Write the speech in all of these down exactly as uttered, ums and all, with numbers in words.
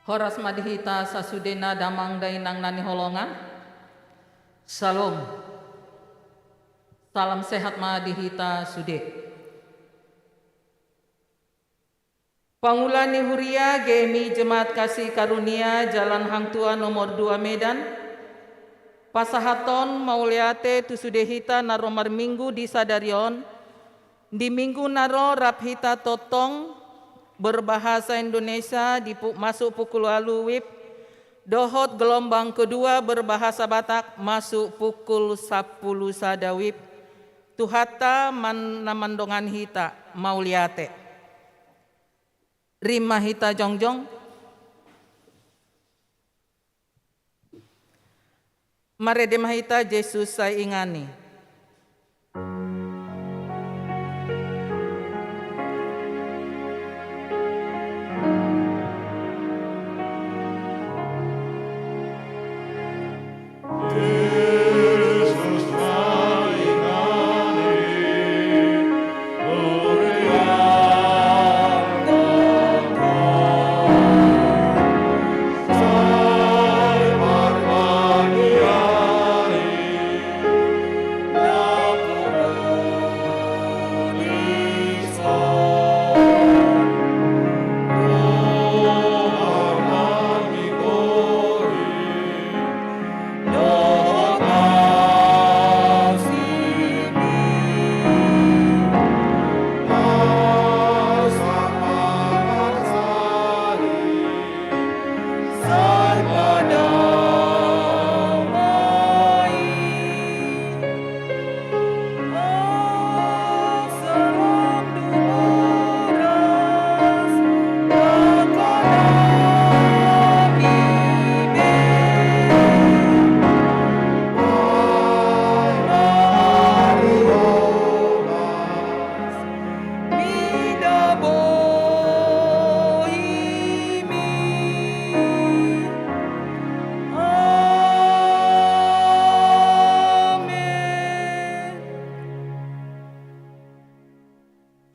Horas ma di hita sasudena damang dainang na hinaholongan. Syalom. Salam sehat ma di hita sude. Pangula ni huria GMI Jemaat Kasih Karunia Jalan Hang Tuah nomor dua Medan, pasahathon mauliate tu sude hita na ro marminggu di sadari on. Di minggu na ro rap hita tongtong berbahasa Indonesia di pu-, masuk pukul ualu WIB, dohot gelombang kedua berbahasa Batak masuk pukul sampulu sada WIB. Tuhanta man-, na mandongan hita, mauliate. Rima hita jongjong. Marende ma hita Jesus sai inganan i.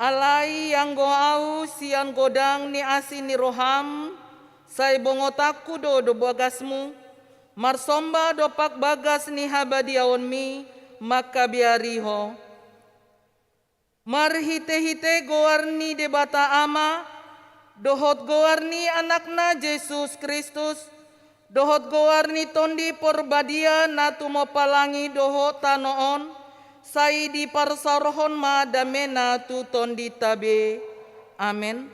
Alai anggo ahu sian godang ni asi ni roham, sai bongotanku do, do bagasmu, marsomba dompak bagas ni habadiaonmi, mangkabiari ho. Marhitehite goar ni Debata Ama, dohot goar ni Anakna Jesus Kristus, dohot goar ni Tondi Porbadia na tumompa langit dohot tano on, sai diparsaorhon ma damena tu tondinta be. Amen.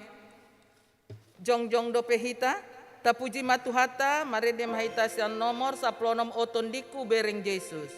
Jongjong dope hita, tapuji ma Tuhanta, marende ma hita sian nomor sampulu onom, O Tondingku bereng Jesus.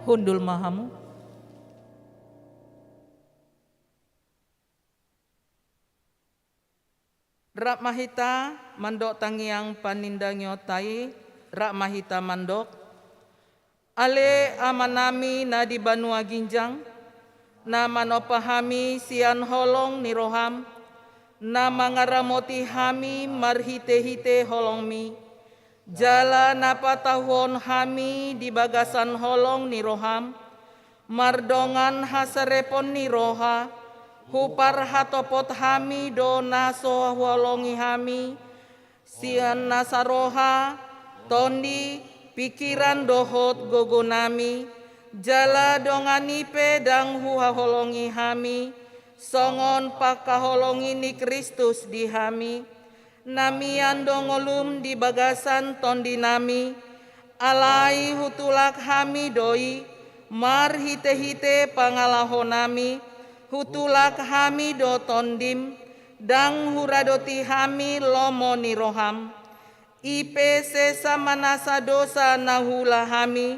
Hundul ma hamu. Rap ma hita mandok tangiang panindangionta i, rap ma hita mandok. Ale Amanami na di banua ginjang, na manompa hami sian holong ni roham, na mangaramoti hami marhitehite holongmi, Jala na patahuon hami di bagasan holong ni roham, mardongan hasarepon ni roha, huparhatopot hami do na so huholongi hami, sian na saroha, tondi, pingkiran dohot gogonami, jala dongan i pe ndang huhaholongi hami, songon pangkaholongi ni Kristus di hami. Na mian do ngolum di bagasan tondinami, alai hutulak hami do i, marhitehite pangalahonami, hutulak hami do tondim, ndang huradoti hami lomo ni roham. I pe sesa ma nasa dosa na huula hami,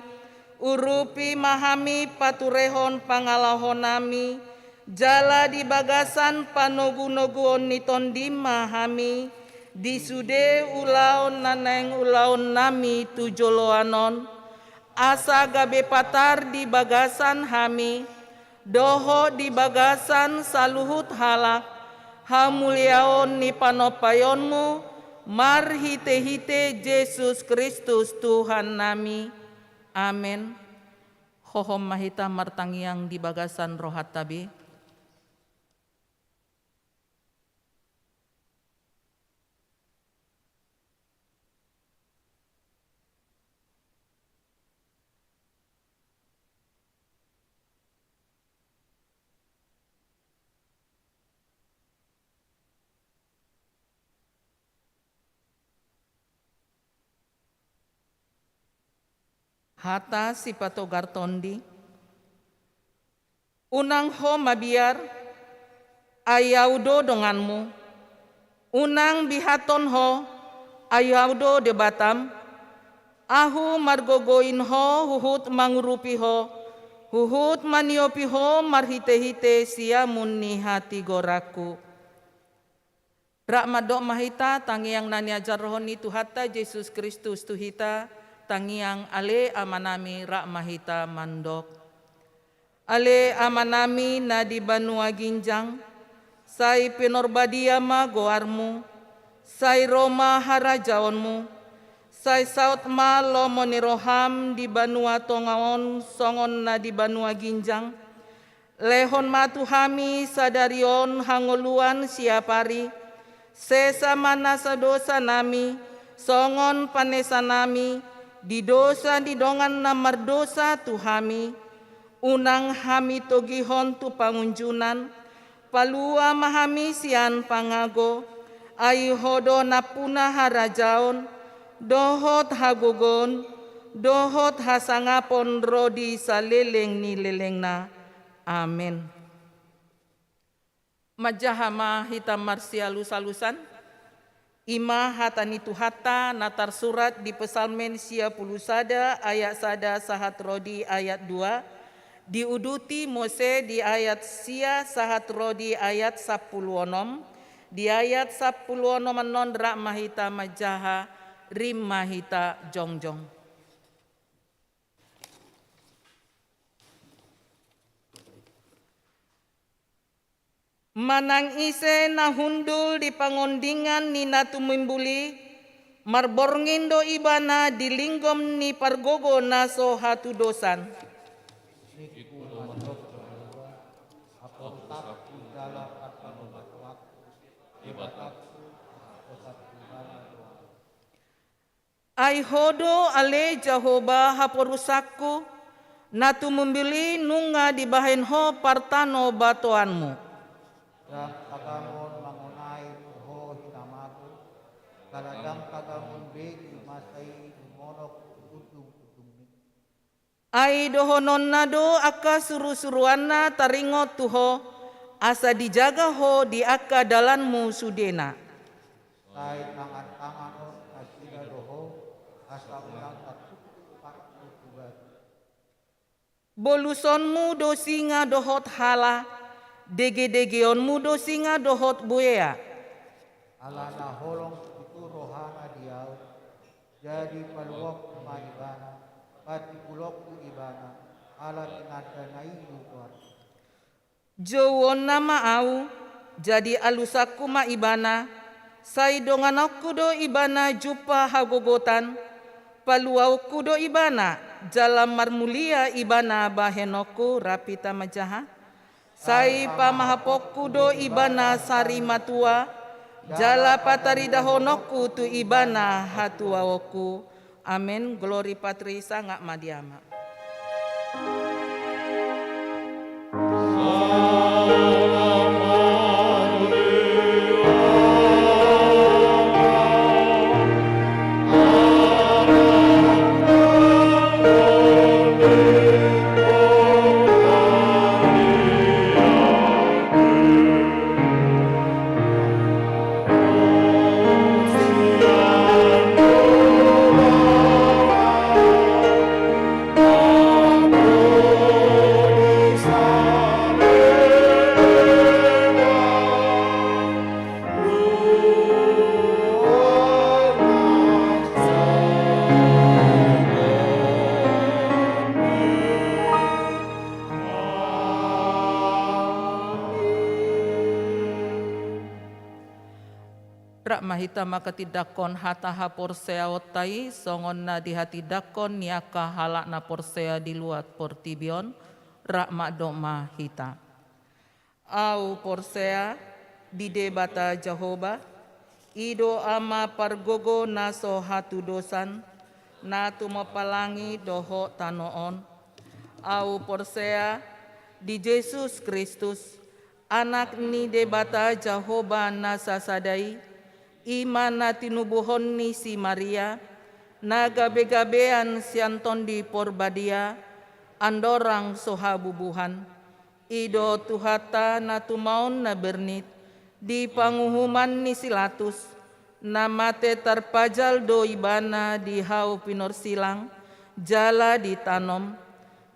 urupi ma hami paturehon pangalahonami, jala di bagasan panogunoguon ni tondim ma hami, di sude ulaon na naeng ulaonnami tu joloan on, asa gabe patar di bagasan hami, dohot di bagasan saluhut halak, hamuliaon ni panompaionmu, marhitehite Jesus Kristus Tuhannami. Amen. Hohom ma hita martangiang di bagasan rohanta be. Hata sipatogar tondi. Unang ho mabiar, ai Ahu do donganmu. Unang bihathon ho, ai Ahu do Debatam. Ahu margogoin ho huhut mangurupi ho, huhut maniopi ho marhitehite siamun ni hatigoranku. Rap mandok ma hita tangiang na niajarhon ni Tuhanta Jesus Kristus tu hita, tangiang Ale Amanami, rap ma hita mandok. Ale Amanami na di banua ginjang, sai pinorbadia ma goarmu, sai ro ma harajaonmu, sai saut ma lomo ni roham di banua tonga on songon na di banua ginjang. Lehon ma tu hami sadari on hangoluan siapari. Sesa ma nasa dosanami, songon panesanami di dosa ni dongan na mardosa tu hami. Unang hami togihon tu pangunjunan, palua ma hami sian pangago. Ai Ho do nampuna harajaon, dohot hagogoon, dohot hasangapon ro di saleleng ni lelengna. Amen. Manjaha ma hita marsialusalusan. I ma hata ni Tuhanta na tarsurat di Psalmen sia pulu sada ayat sada sahat ro di ayat dua, diuduti muse di ayat sia sahat ro di ayat sampulu onom. Di ayat sampulu onom annon rap ma hita manjaha, rim ma hita jongjong. Manang ise na hundul di pangondingan ni na tumimbul i, marborngin do ibana di linggom ni pargogo na so hatudosan. Ai Ho do ale Jahowa haporusanku, na tumimbul i nunga dibahen Ho partanobatoanmu. Dang tagamon mangonai tu Ho hinamago, jala dang tagamon begu masa i tu monok tu ujungujungni. Ai dohononna do angka surusuruanna taringot tu Ho, asa dijaga Ho di angka dalanmu sudena. Sai tangantanganon nasida do Ho, asa unang tartuktuk patmu tu batu. Bolusonmu do singa dohot hala, degedegeonmu do singa dohot buea. Ala na holong tutu rohana di ahu, jadi paluaonku ma ibana, patimbulonku ibana, ala tinandana i do goarna. Jouonna ma ahu, jadi alusanku ma ibana, Sai donganonku do ibana jumpa hagogotan, paluaonku do ibana, jala marmulia ibana bahenonku. Rap hita manjaha. Sai pamahaponku do ibana sari matua, jala pataridahononku tu ibana hatuaonku. Amen. Glory Patri, sangap ma di Ama. Rap ma hita manghatindanghon hata haporseaonta i, songon na dihatindanghon ni angka halak na porsea di luat portibi on. Rap mandok ma hita. Ahu porsea di Debata Jahowa, i do Ama pargogo na so hatudosan, na tumompa langit dohot tano on. Ahu porsea di Jesus Kristus, Anak ni Debata Jahowa na sasada i, i ma na tinubuhon ni si Maria, na gabegabean sian Tondi Porbadia, andorang so habubuhan. I do Tuhanta na tumaon na bernit, di panguhuman ni si Latus, na mate tarpajal do ibana di hau pinorsilang, jala ditanom.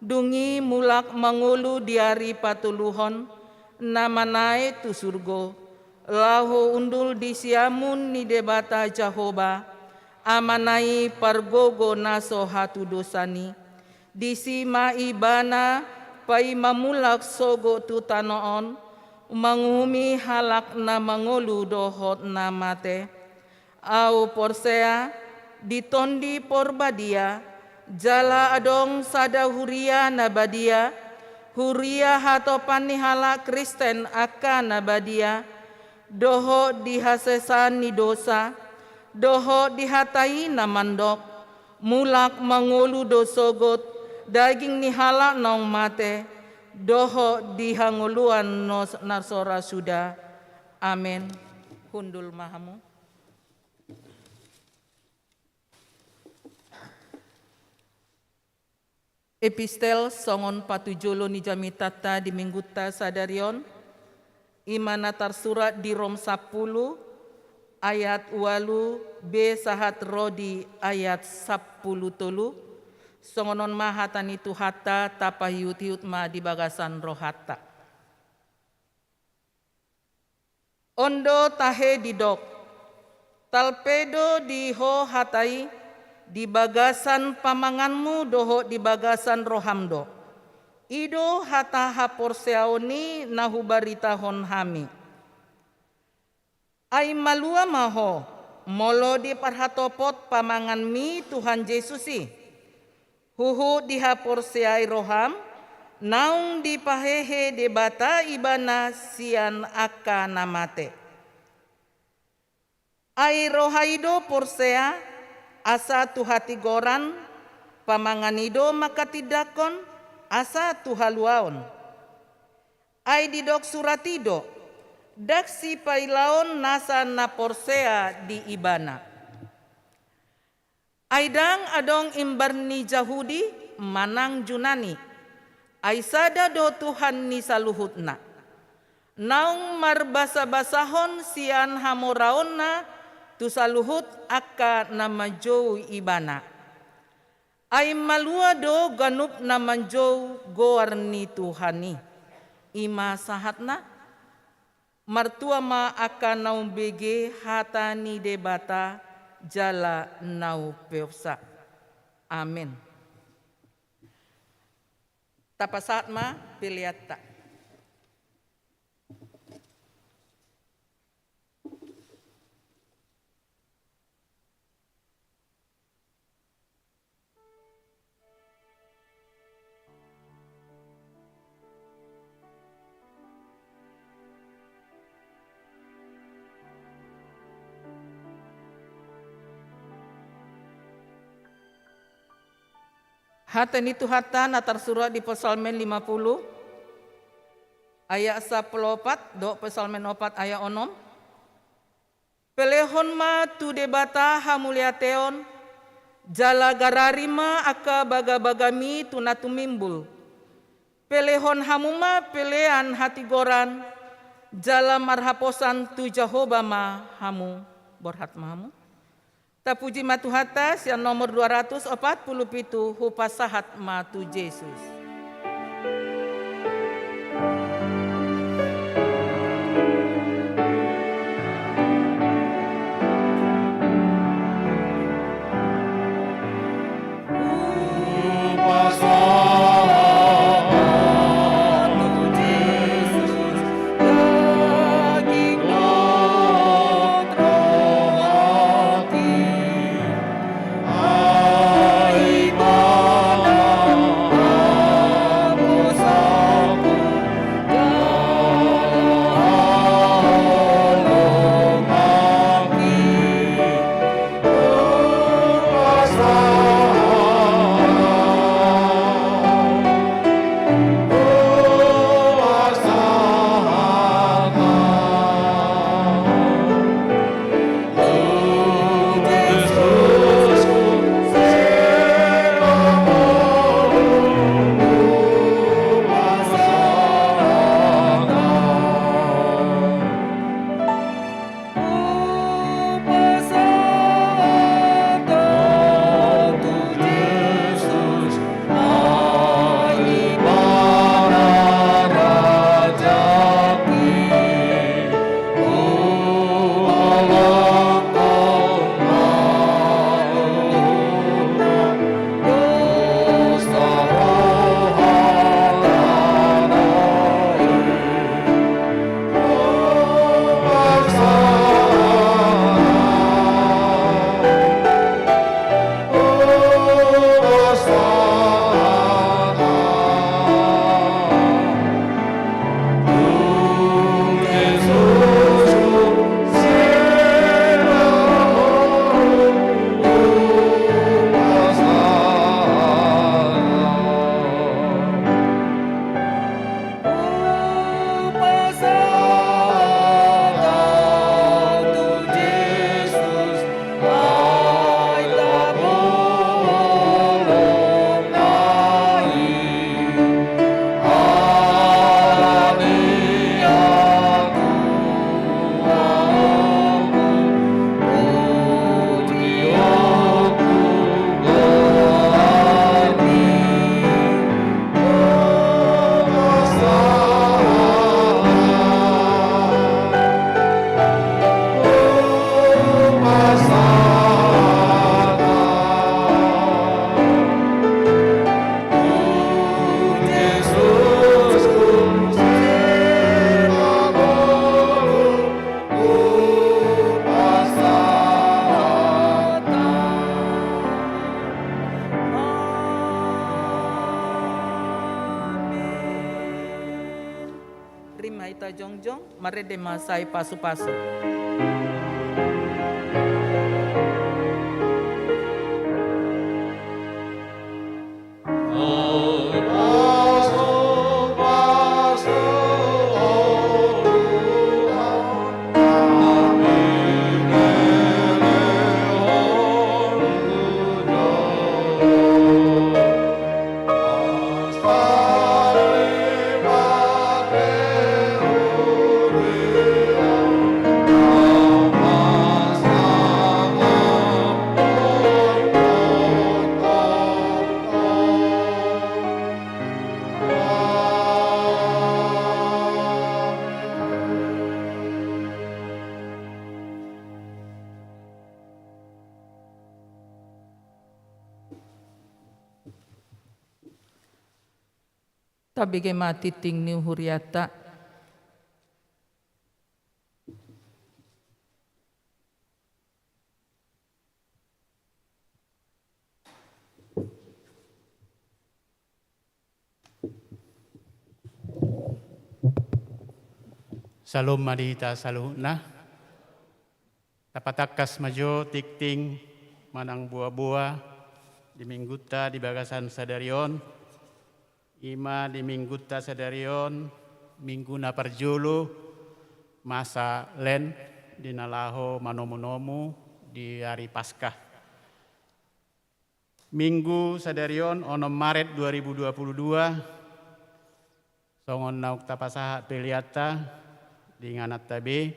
Dung i mulak mangolu di ari patoluhon, na manaek tu surgo, laho hundul di siamun ni Debata Jahowa, Amana i pargogo na so hatudosan i. Disi ma ibana paima mulak sogot tu tano on, manguhumi halak na mangolu dohot na mate. Ahu porsea di Tondi Porbadia, jala adong sada huria na badia, huria hatopan ni halak Kristen angka na badia, dohot di hasesaan ni dosa, dohot di hata i na mandok, mulak mangolu do sogot daging ni halak naung mate, dohot di hangoluan nos-, na so ra suda. Amen. Hundul ma hamu. Epistel songon patujolo ni jamitanta di Minggunta sadari on, i ma na tarsurat di Rom sampulu ayat ualu be sahat ro di ayat sampulu tolu. Songon on ma hata ni Tuhanta, tapaihutihut ma di bagasan rohanta. On do tahe didok, talpe do di ho hata i, di bagasan pamanganmu dohot di bagasan roham do. I do hata haporseaon i na hubaritahon hami. Ai malua ma ho, molo diparhatopot pamanganmi Tuhan Jesus i. Huhut dihaporseai roham, naung dipahehe Debata Ibana sian angka na mate. Ai roha i do porsea, asa tu hatigoran, pamangan i do manghatindanghon, asa tu haluaon. Ai didok surat i do, ndang sipailaon nasa na porsea di Ibana. Ai ndang adong imbar ni Jahudi manang Junani, ai sada do Tuhan ni saluhutna. Naung marbasabasahon sian hamoraonna tu saluhut angka na manjou Ibana. Ai malua do ganup na manjou goar ni Tuhan i. I ma sahatna. Martua ma angka na umbege hata ni Debata jala na umpeopsa. Amen. Tapasahat ma peleanta. Hata ni Tuhanta na tarsurat di Psalmen lima pulu, ayat sampulu opat, dohot Psalmen opat ayat onom. Pelehon ma tu Debata hamuliateon, jala garari ma angka bagabagami tu na tumimbul. Pelehon hamu ma pelean hatigoran, jala marhaposan tu Jahowa ma hamu. Borhat ma hamu. Tapuji ma Tuhanta, sian nomor dua ratus opat pulu pitu, hupasahat ma tu Jesus. Rima hita jongjong, marende ma sai pasupasu. Tabege ma tingting ni hurianta. Syalom ma di hita saluhutna. Tapatangkas ma jo tingting manang boaboa di minggunta di bagasan sadari on, ima di minggunta sadari on, minggu na parjolo masa Lent di na laho manomu-nomu di ari Paskah. Minggu sadari on, onom Maret dua ribu dua puluh dua, songon naung tapasahat peleanta di ingananta be,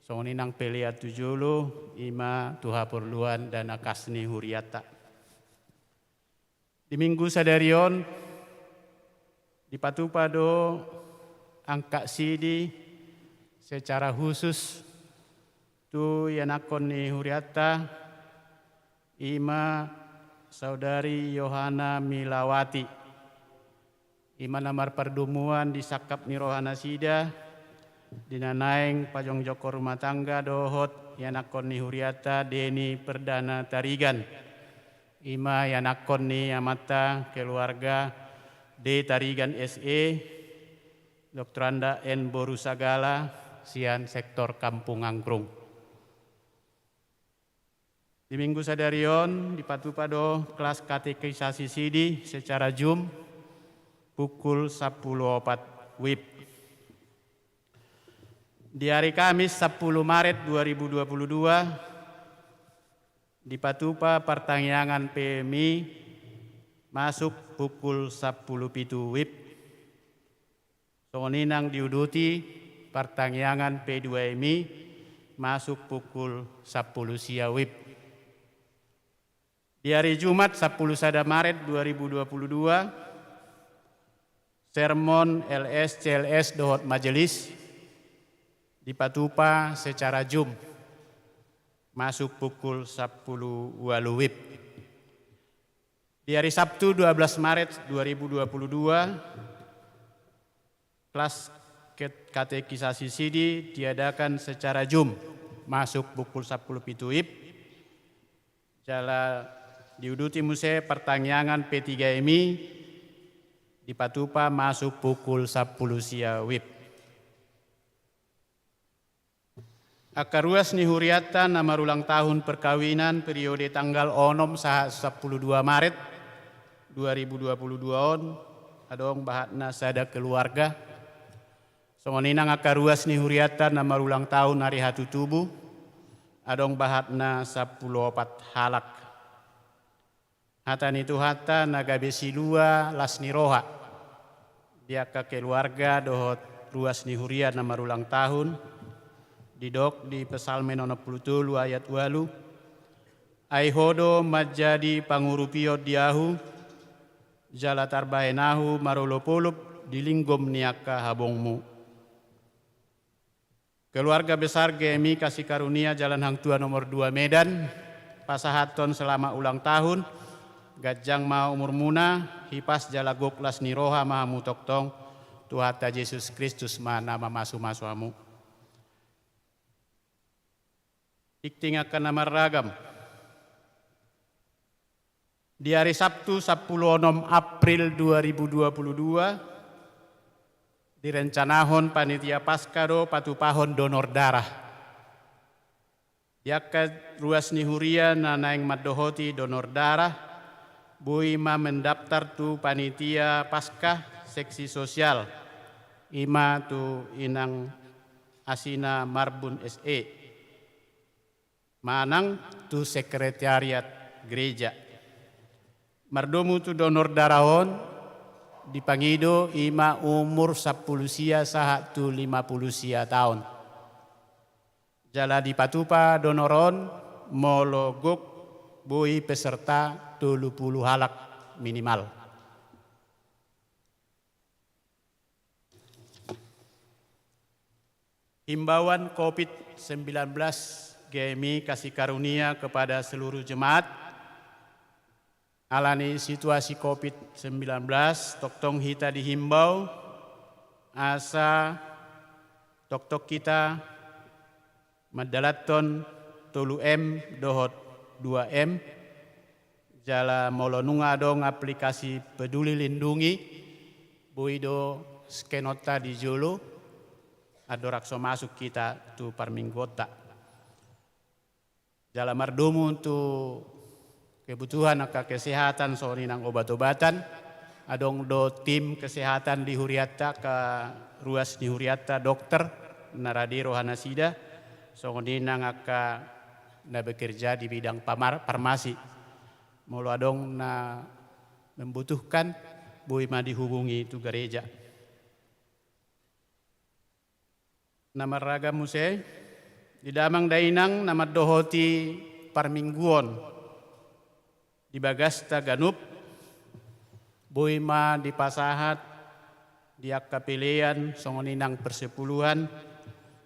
songon i nang pelean tu jolo, ima tu haporluan dana kas ni hurianta. Di minggu sadari on, dipatupa do angka sidi secara khusus tu ianakhon ni hurianta, ima saudari Yohana Milawati, ima na marpardomuan di sangkap ni rohanasida, di na naeng pajongjongkon rumah tangga dohot ianakhon ni hurianta Deni Perdana Tarigan, ima ianakhon ni amanta keluarga D Tarigan S E, doktoranda N Boru Sagala, sian sektor Kampung Angkrung. Di minggu sadari on, dipatupa do kelas katekisasi sidi secara Zoom pukul sampulu opat wib. Di ari Kamis sampulu Maret dua ribu dua puluh dua, dipatupa partangiangan P M I masuk pukul sampulu pitu wib. Songon i nang diuduti partangiangan P dua M I masuk pukul sampulu sia wib. Di ari Jumat sampulu sada Maret dua ribu dua puluh dua, sermon L S, C L S dohot majelis dipatupa secara Zoom masuk pukul sampulu ualu wib. Di ari Sabtu dua belas Maret dua ribu dua puluh dua, kelas ket-, katekisasi sidi diadakan secara Zoom masuk pukul sampulu pitu wib. Jala diuduti muse partangiangan P tiga M I dipatupa masuk pukul sampulu sia wib. Angka ruas ni hurianta na marulang tahun perkawinan periode tanggal onom sahat sampulu dua Maret dua ribu dua puluh dua on, adong bahatna sada keluarga. Songon i nang angka ruas ni hurianta na marulang tahun ari Hatutubu, adong bahatna sampulu opat halak. Hata ni Tuhanta na gabe silua las ni roha di angka keluarga dohot ruas ni huria na marulang tahun, didok di Psalmen onom pulu tolu ayat ualu, "Ai Ho do manjadi pangurupion di ahu, jala tarbahen ahu marolopolop di linggom ni angka habongMu." Keluarga besar G M I Kasih Karunia Jalan Hang Tuah nomor dua Medan, pasahathon selamat ulang tahun, ganjang ma umurmuna, hipas jala gok las ni roha ma hamu tongtong, Tuhanta Jesus Kristus ma na mamasumasu hamu. Tingting angka na marragam. Di ari Sabtu sampulu onom April dua ribu dua puluh dua, direncanahon panitia Paskah do patupahon donor darah. Di angka ruas ni huria na naeng mandohoti donor darah, boi ma mendaftar tu panitia Paskah seksi sosial, ima tu inang Asina Marbun S E. Manang tu sekretariat gereja. Mardomu tu donor darah on, dipangido ima umur sampulu sia sahat tu lima pulu sia taon. Jala dipatupa donor on molo gok boi peserta tolu pulu halak minimal. Himbauan covid sembilan belas G M I Kasih Karunia kepada seluruh jemaat. Alani situasi covid sembilan belas, tongtong hita dihimbau asa tongtong hita mandalanhon tolu M dohot dua M. Jala molo nunga adong aplikasi Peduli Lindungi, boi do scanonta di jolo, andorang so masuk hita tu parmingguonta. Jala mardomu tu kebutuhan angka kesehatan, songon i nang obat-obatan. Adong do tim kesehatan di hurianta, angka ruas ni hurianta, dokter, na rade rohanasida, songon i nang angka na bekerja di bidang pamar-, farmasi. Molo adong na membutuhkan, boi ma dihubungi tu gareja. Na marragam muse, di damang dainang na mandohoti parmingguon di bagasta ganup, boi ma dipasahat di angka pelean, songon i nang persepuluhan,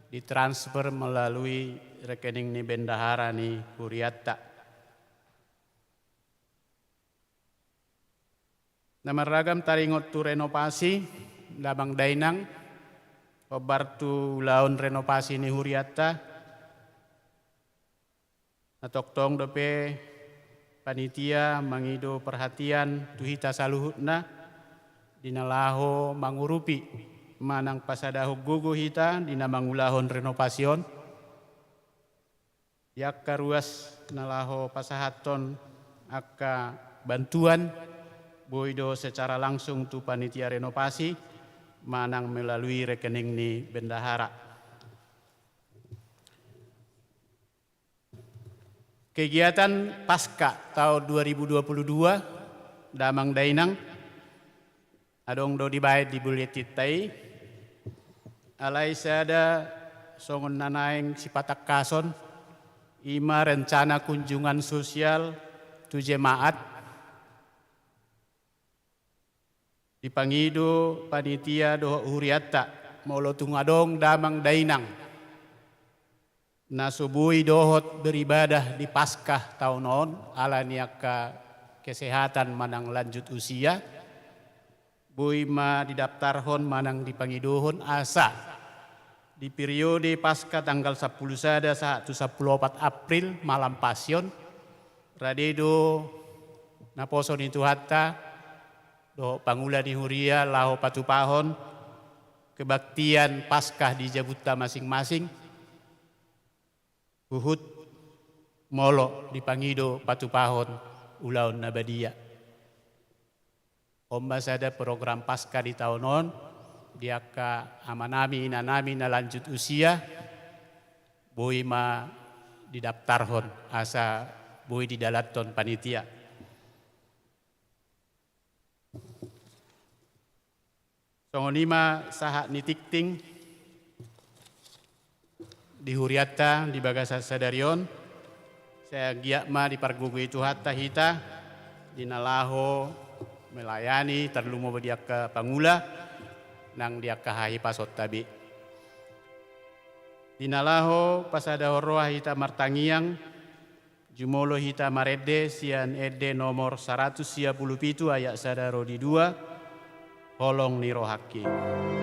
ditransfer melalui rekening ni bendahara ni hurianta. Na marragam taringot tu renovasi, damang dainang, hombar tu ulaon renovasi ni hurianta, na tongtong dope panitia mangido perhatian tu hita saluhutna, di na laho mangurupi manang pasadahon gogo hita di na mangulahon renovasi on. Di angka ruas na laho pasahathon angka bantuan, boi do secara langsung tu panitia renovasi, manang melalui rekening ni bendahara. Kegiatan Paskah tahun dua ribu dua puluh dua, damang dainang, adong do dibaen di buletinta i, alai sada songon na naeng sipatangkason, i ma rencana kunjungan sosial tu jemaat. Dipangido panitia dohot hurianta, molo tung adong damang dainang na so boi dohot beribadah di Paskah taon on, ala ni angka kesehatan manang lanjut usia, boi ma didaftarhon manang dipangidohon asa di periode Paskah tanggal sampulu sada sahat tu sampulu opat April, malam Pasion, rade do naposo ni Tuhanta dohot pangula ni huria laho patupahon kebaktian Paskah di jabunta masing-masing, huhut molo dipangido patupahon ulaon na badia. On ma sada program Paskah di taon on, di angka amanami, inanami na lanjut usia, boi ma didaftarhon asa boi didalanhon panitia. Songon i ma sahat ni tingting di hurianta di bagasan sadari on. Sai anggiat ma dipargogoi Tuhanta hita di na laho melayani, tarlumobi di angka pangula nang di angka hahipasonta be. Di na laho pasadahon roha hita martangiang, jumolo hita marende sian ende nomor saratus sia pulu pitu ayat sada ro di dua, holong ni rohangki. Holong ni rohangki.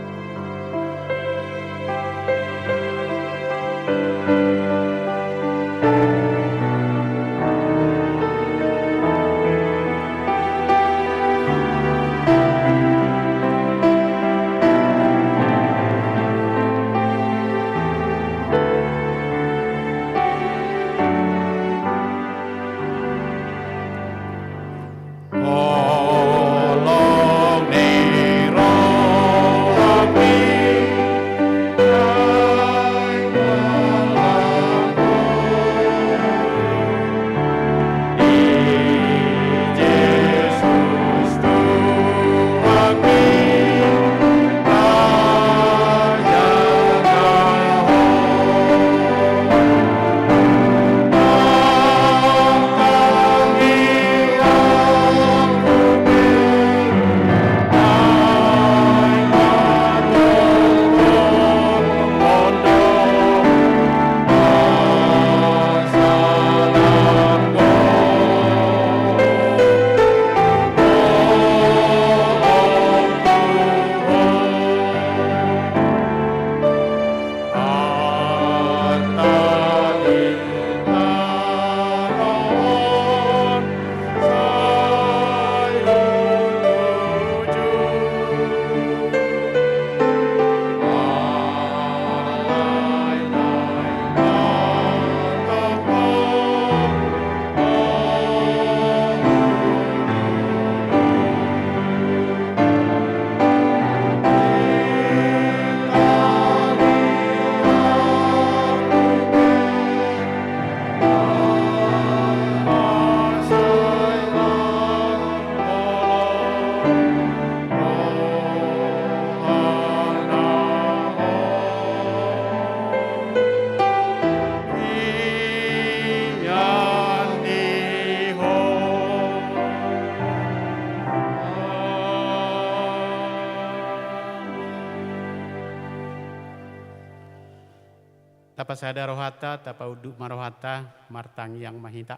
Tapasada rohanta, tapaunduk ma rohanta, martangiang ma hita.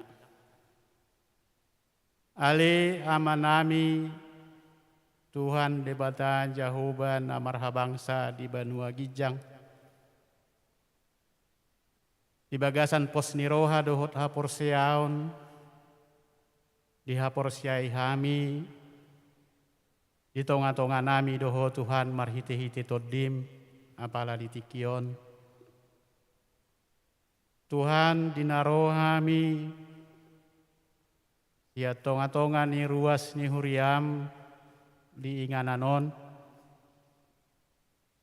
Ale Amanami, Tuhan Debata Jahowa na marhabangsa di banua ginjang. Di bagasan pos ni roha dohot haporseaon, dihaporseai hami, di tonga-tonganami do Ho Tuhan marhite-hite Tondim, apala di tingki on. Tuhan, di na ro hami sian tonga-tonga ni ruas ni huriaM di inganan on,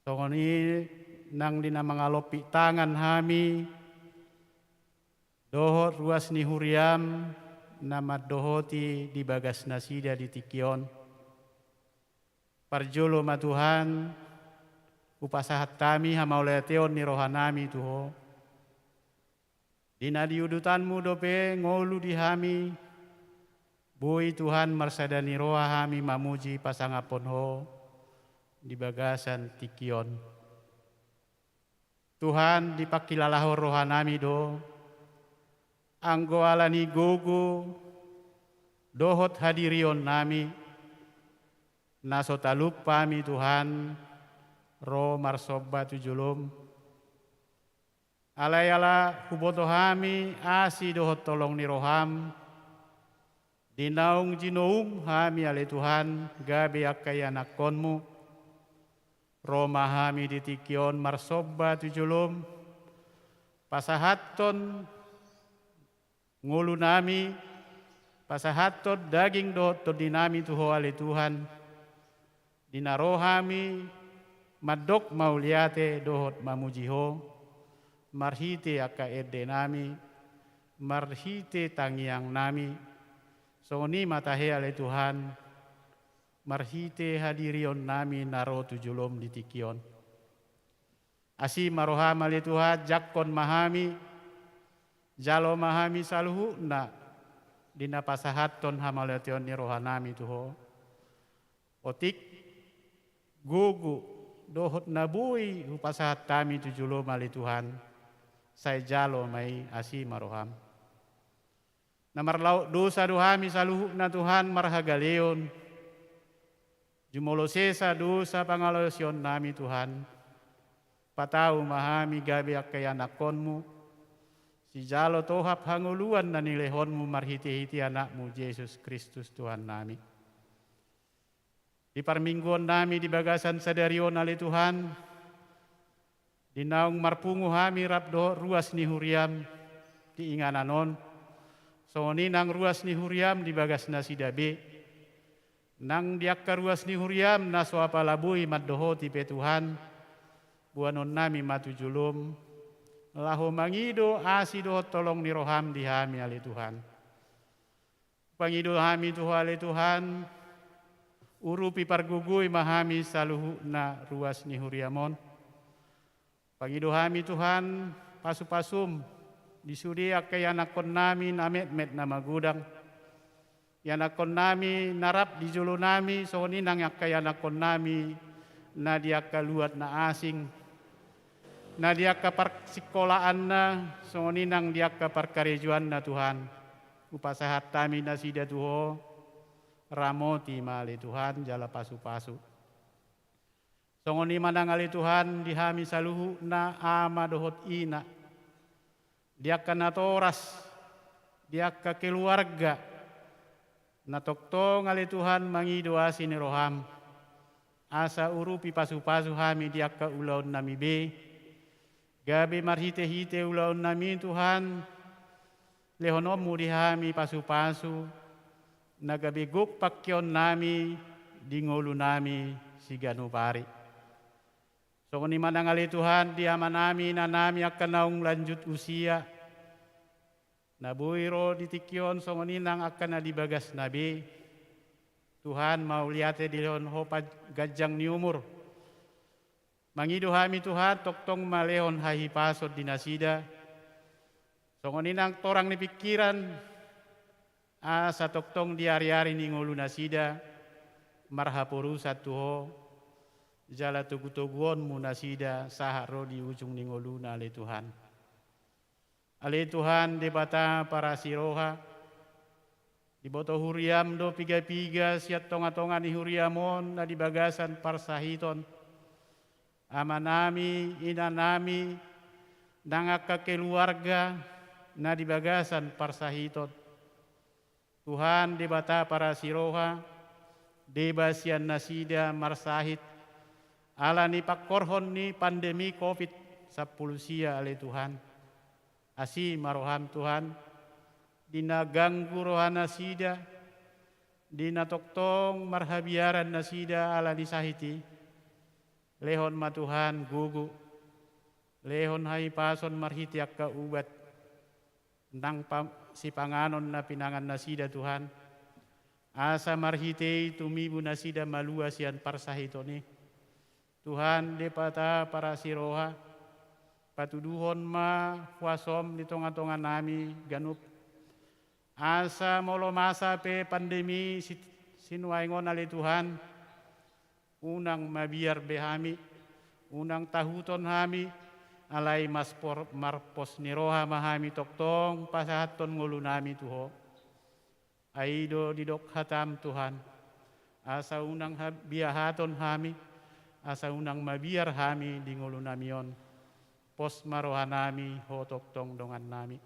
songon i nang di na mangalompit tangan hami dohot ruas ni huriaM na mandohoti di bagas nasida di tingki on. Parjolo ma Tuhan, hupasahat hami hamauliateon ni rohanami tu Ho. Di na di udutanMu dope ngolu di hami, boi Tuhan marsada ni roha hami mamuji pasangaphon Ho di bagasan tingki on. Tuhan, dipangkilalahon rohanami do, anggo ala ni gogo dohot hadirionnami, na so talup hami Tuhan, ro marsomba tu joloM. Alai ala huboto hami asi dohot holong ni rohaM, di naung jinoum hami ale Tuhan, gabe angka ianakhonMu. Ro ma hami di tingki on marsomba tu joloM, pasahathon ngolunami, pasahathon daging dohot tondinami tu Ho ale Tuhan. Di na ro hami mandok mauliate dohot mamuji Ho, marhite angka endenami, marhite tangiangnami, songon i ma tahe ale Tuhan, marhite hadirionnami na ro tu joloM di tingki on. Asi ma rohaM ale Tuhan, jangkon ma hami, jalo ma hami saluhutna, di na pasahathon hamauliateon ni rohanami tu Ho. Otik, gogo, dohot na boi hupasahat hami tu joloM ale Tuhan, sai jalo ma i, asi ma rohaM. Na marlaok dosa do hami saluhutna Tuhan marhagaleon. Jumolo sesa dosa pangalaosionnami Tuhan, patau ma hami gabe angka ianakhonMu, sijalo tohap hangoluan na nilehonMu marhite-hite AnakMu Jesus Kristus Tuhannami. Di parmingguonnami di bagasan sadari on ale Tuhan, di naung marpungu hami rap dohot ruas ni huriaM di inganan on, songon i nang ruas ni huriaM di bagas nasida be, nang di angka ruas ni huriaM na so apala boi mandohoti pe Tuhan, boanonnami ma tu joloM, laho mangido asi dohot holong ni rohaM di hami ale Tuhan. Pangido hami tu Ho ale Tuhan, urupi pargogoi ma hami saluhutna ruas ni huriaM on. Pangido hami Tuhan, pasu-pasuM, di sude angka ianakhonnami na metmet na magodang. Ianakhonnami na rap di jolonami, songon i nang angka ianakhonnami na di angka luat na asing, na di angka parsingkolaanna, songon i nang di angka parkarejoanna Tuhan. Hupasahat hami nasida tu Ho, ramoti ma ale Tuhan, jala pasu-pasu. Songon i ma nang ale Tuhan, di hami saluhutna ama dohot ina, di angka natoras, di angka keluarga, na tongtong ale Tuhan mangido asi ni rohaM, asa urupi pasu-pasu hami di angka ulaonnami be, gabe marhite-hite ulaonnami Tuhan, lehononMu di hami pasu-pasu, na gabe gok pangkeonnami di ngolunami siganup ari. Songon i ma nang ale Tuhan, di amanami, inanami angka naung lanjut usia, na boi ro di tingki on songon i nang angka na di bagasna be. Tuhan, mauliate dilehon Ho ganjang ni umur. Mangido hami Tuhan, tongtong ma lehon hahipason di nasida. Songon i nang torang ni pingkiran, asa tongtong di ari-ari ni ngolu nasida marhaporusan tu Ho, jala togu-toguonMu nasida sahat ro di ujung ni ngoluna ale Tuhan. Ale Tuhan Debata parasi roha, diboto huriaM do piga-piga sian tonga-tonga ni huriaM on na di bagasan parsahiton. Amanami, inanami, nang angka keluarga na di bagasan parsahiton. Tuhan Debata parasi roha, deba sian nasida marsahit ala ni pangkorhon ni pandemi covid sampulu sia ale Tuhan. Asi ma rohaM Tuhan, di na ganggu roha nasida, di na tongtong marhabiaran nasida ala ni sahit i. Lehon ma Tuhan gogo, lehon hahipason marhite angka ubat, nang pa-, sipanganon na pinangan nasida Tuhan. Asa marhite i tumibu nasida malua sian parsahiton i. Tuhan Debata parasi roha, patuduhon ma huasoM di tonga-tonga nami ganup. Asa molo masa pe pandemi si-, sinuaeng on ale Tuhan, unang mabiar be hami, unang tahuton hami, alai maspor-, marpos ni roha ma hami tongtong pasahathon ngolu nami tu Ho. Ai do didok hataM Tuhan, asa unang ha-, biahaton hami, asa unang mabiar hami di ngolu nami on. Pos ma roha nami, Ho tongtong dongan nami.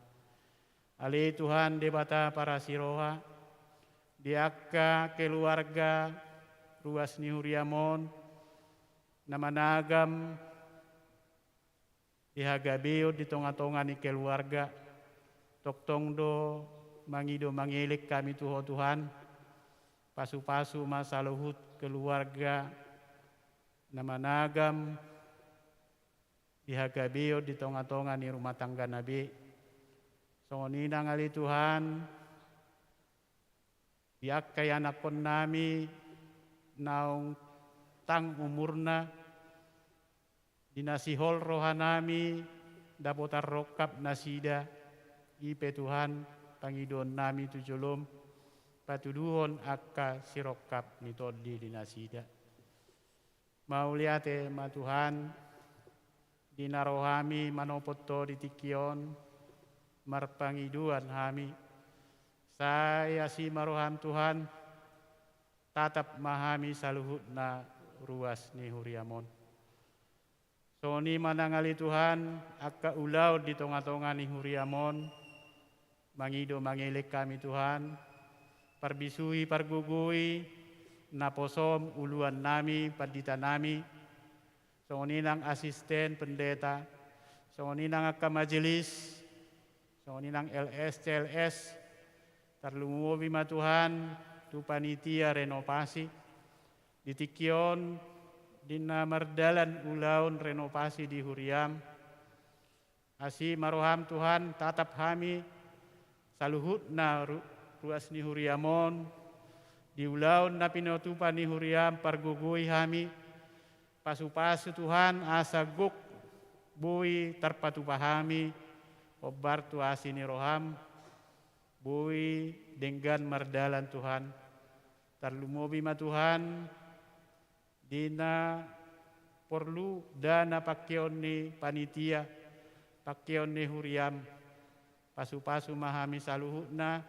Ale Tuhan Debata parasi roha, di angka keluarga ruas ni huriaM on, na managam di hagabeon di tonga-tonga ni keluarga, tongtong do mangido mangelek hami tu Ho Tuhan, pasu-pasu ma saluhut keluarga na managam di hagabeon di tonga-tonga ni rumah tanggana be. Songon i nang ale Tuhan, di angka ianakhon nami naung tang umurna, di na sihol roha nami dapotan rongkap nasida, i pe Tuhan pangidoon nami tu joloM, patuduhon angka sirongkap ni tondi di nasida. Mauliate ma Tuhan, di na ro hami manopot Ho di tingki on, marpangidoan hami. Sai asi ma rohaM Tuhan, tatap ma hami saluhutna ruas ni huriaM on. Songon i ma nang ale Tuhan, angka ulaon di tonga-tonga ni huriaM on, mangido mangelek hami Tuhan, parbisui pargogoi, naposoM uluan nami, pandita nami, songon i nang asisten pendeta, songon i nang angka majelis, songon i nang L S, C L S, tarlumobi ma Tuhan, tu panitia renovasi, di tingki on, di na mardalan ulaon renovasi di huriaM, Asi ma rohaM Tuhan, tatap hami, saluhutna ru-, ruas ni huriaM on, di ulaon na pinatupa ni huriaM pargogoi hami, pasu-pasu Tuhan, asa gok boi tarpatupa hami, hombar tu asi ni rohaM, boi denggan mardalan Tuhan. Tarlumobi ma Tuhan, di na porlu dana pangkeon ni panitia, pangkeon ni huriaM, pasu-pasu ma hami saluhutna,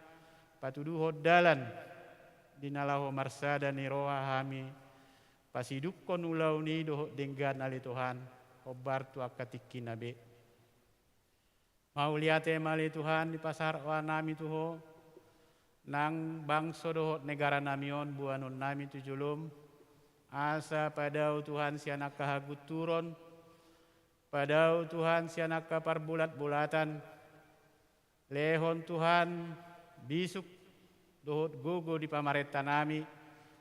patuduhon dalan, di na laho marsada ni roha hami, pasidungkon ulaon i dohot denggan ale Tuhan, hombar tu angka tingkina be. Mauliate ma ale Tuhan, dipasahat roha nami tu Ho, nang bangso dohot negara nami on boanon nami tu joloM, asa padao Tuhan sian angka hagunturon, padao Tuhan sian angka parbolat-bolatan, lehon Tuhan bisuk dohot gogo di pamarenta nami,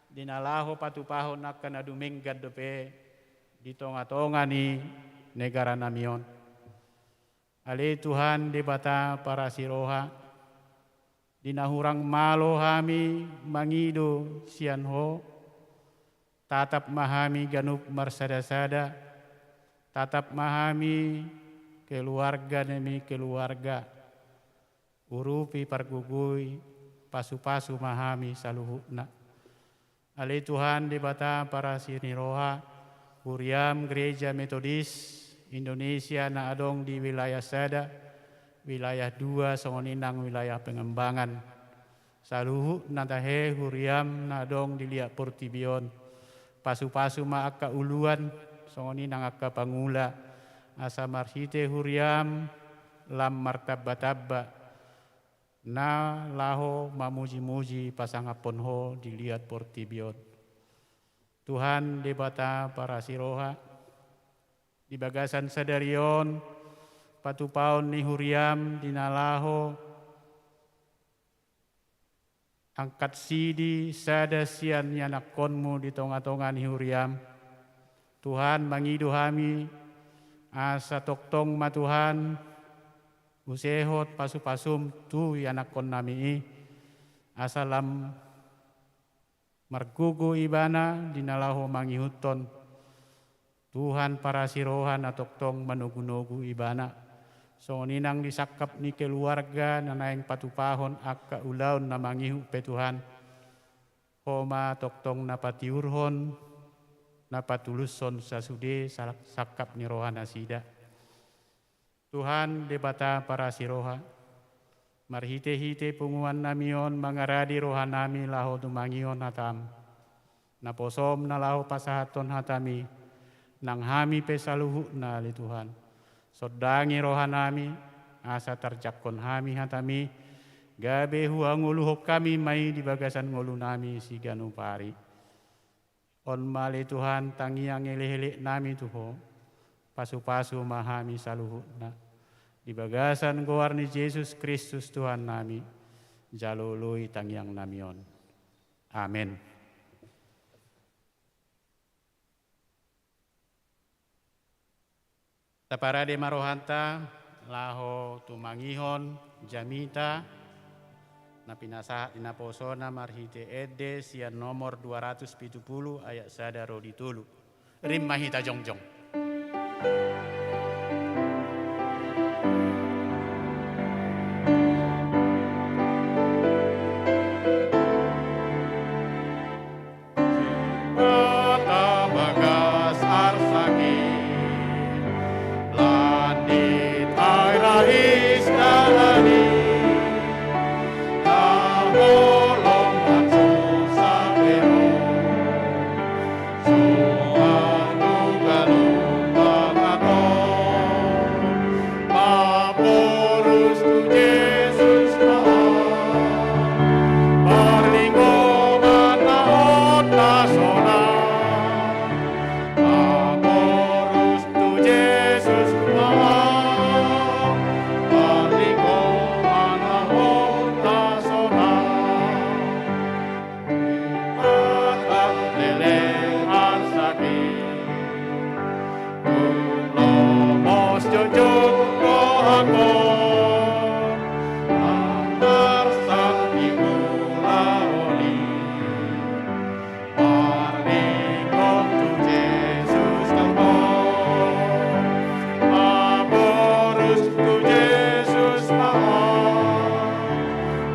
di na laho patupahon angka na dumenggan dope di tonga-tonga ni negara nami on. Ale Tuhan Debata parasi roha, di na hurang malo hami mangido sian Ho, tatap ma hami ganup marsada-sada, tatap ma hami keluarga demi keluarga, urupi pargogoi, pasu-pasu ma hami saluhutna. Ale Tuhan Debata parasi ni roha, huriaM Gereja Metodis Indonesia na adong di wilayah sada, wilayah dua, songon i nang wilayah pengembangan. Saluhutna tahe huriaM na adong di liat portibi on. Pasu-pasu ma angka uluan, songon i nang angka pangula. Asa marhite huriaM lam martamba-tamba na laho mamuji-muji pasangaphon Ho di liat portibi on. Tuhan Debata parasi roha, di bagasan sadari on, patupaon ni huriaM di na laho angkat sidi sada sian ianakhonMu di tonga-tonga ni huriaM. Tuhan, mangido hami, asa tongtong ma Tuhan, usehon pasu-pasuM tu ianakhonnami i, asa lam margogo ibana di na laho mangihuthon. Tuhan parasi roha na tongtong manogu-nogu ibana. Songon i nang di sangkap ni keluarga na naeng patupahon angka ulaon na mangihut pe Tuhan. Ho ma tongtong na patiurhon, na patulushon sasude sa-, sangkap ni rohanasida. Tuhan Debata parasi roha, marhite-hite punguannami on mangaradi rohanami laho tumangihon hataM. NaposoM na laho pasahathon hataMi, nang hami pe saluhutna ale Tuhan. Sondangi rohanami, asa tarjangkon hami hataMi, gabe huangoluhon hami ma i di bagasan ngolunami siganup ari. On ma ale Tuhan tangiang elek-eleknami tu Ho, pasu-pasu ma hami saluhutna. Di bagasan goar ni Jesus Kristus Tuhannami, jalo oloi tangiangnami on. Amen. Taparade ma rohanta laho tumangihon jamita na pinasahat ni naposona marhite ende sian nomor dua ratus pitu pulu ayat sada ro di tolu. Rim ma hita jongjong. Debata bagas arsak i, landit ai rais dalan i, na holong nang so sapero, songon tu ganup panganon. Maporus tu Jesus ma, parlinggoman na hot na sonang. Maporus tu Jesus ma, parlinggoman na hot na sonang. Debata leleng arsak i, tung lomos jongjong rohangkon, nang marsak di ulaon i. Parlinggoman tu Jesus nangkon, maporus tu Jesus ma,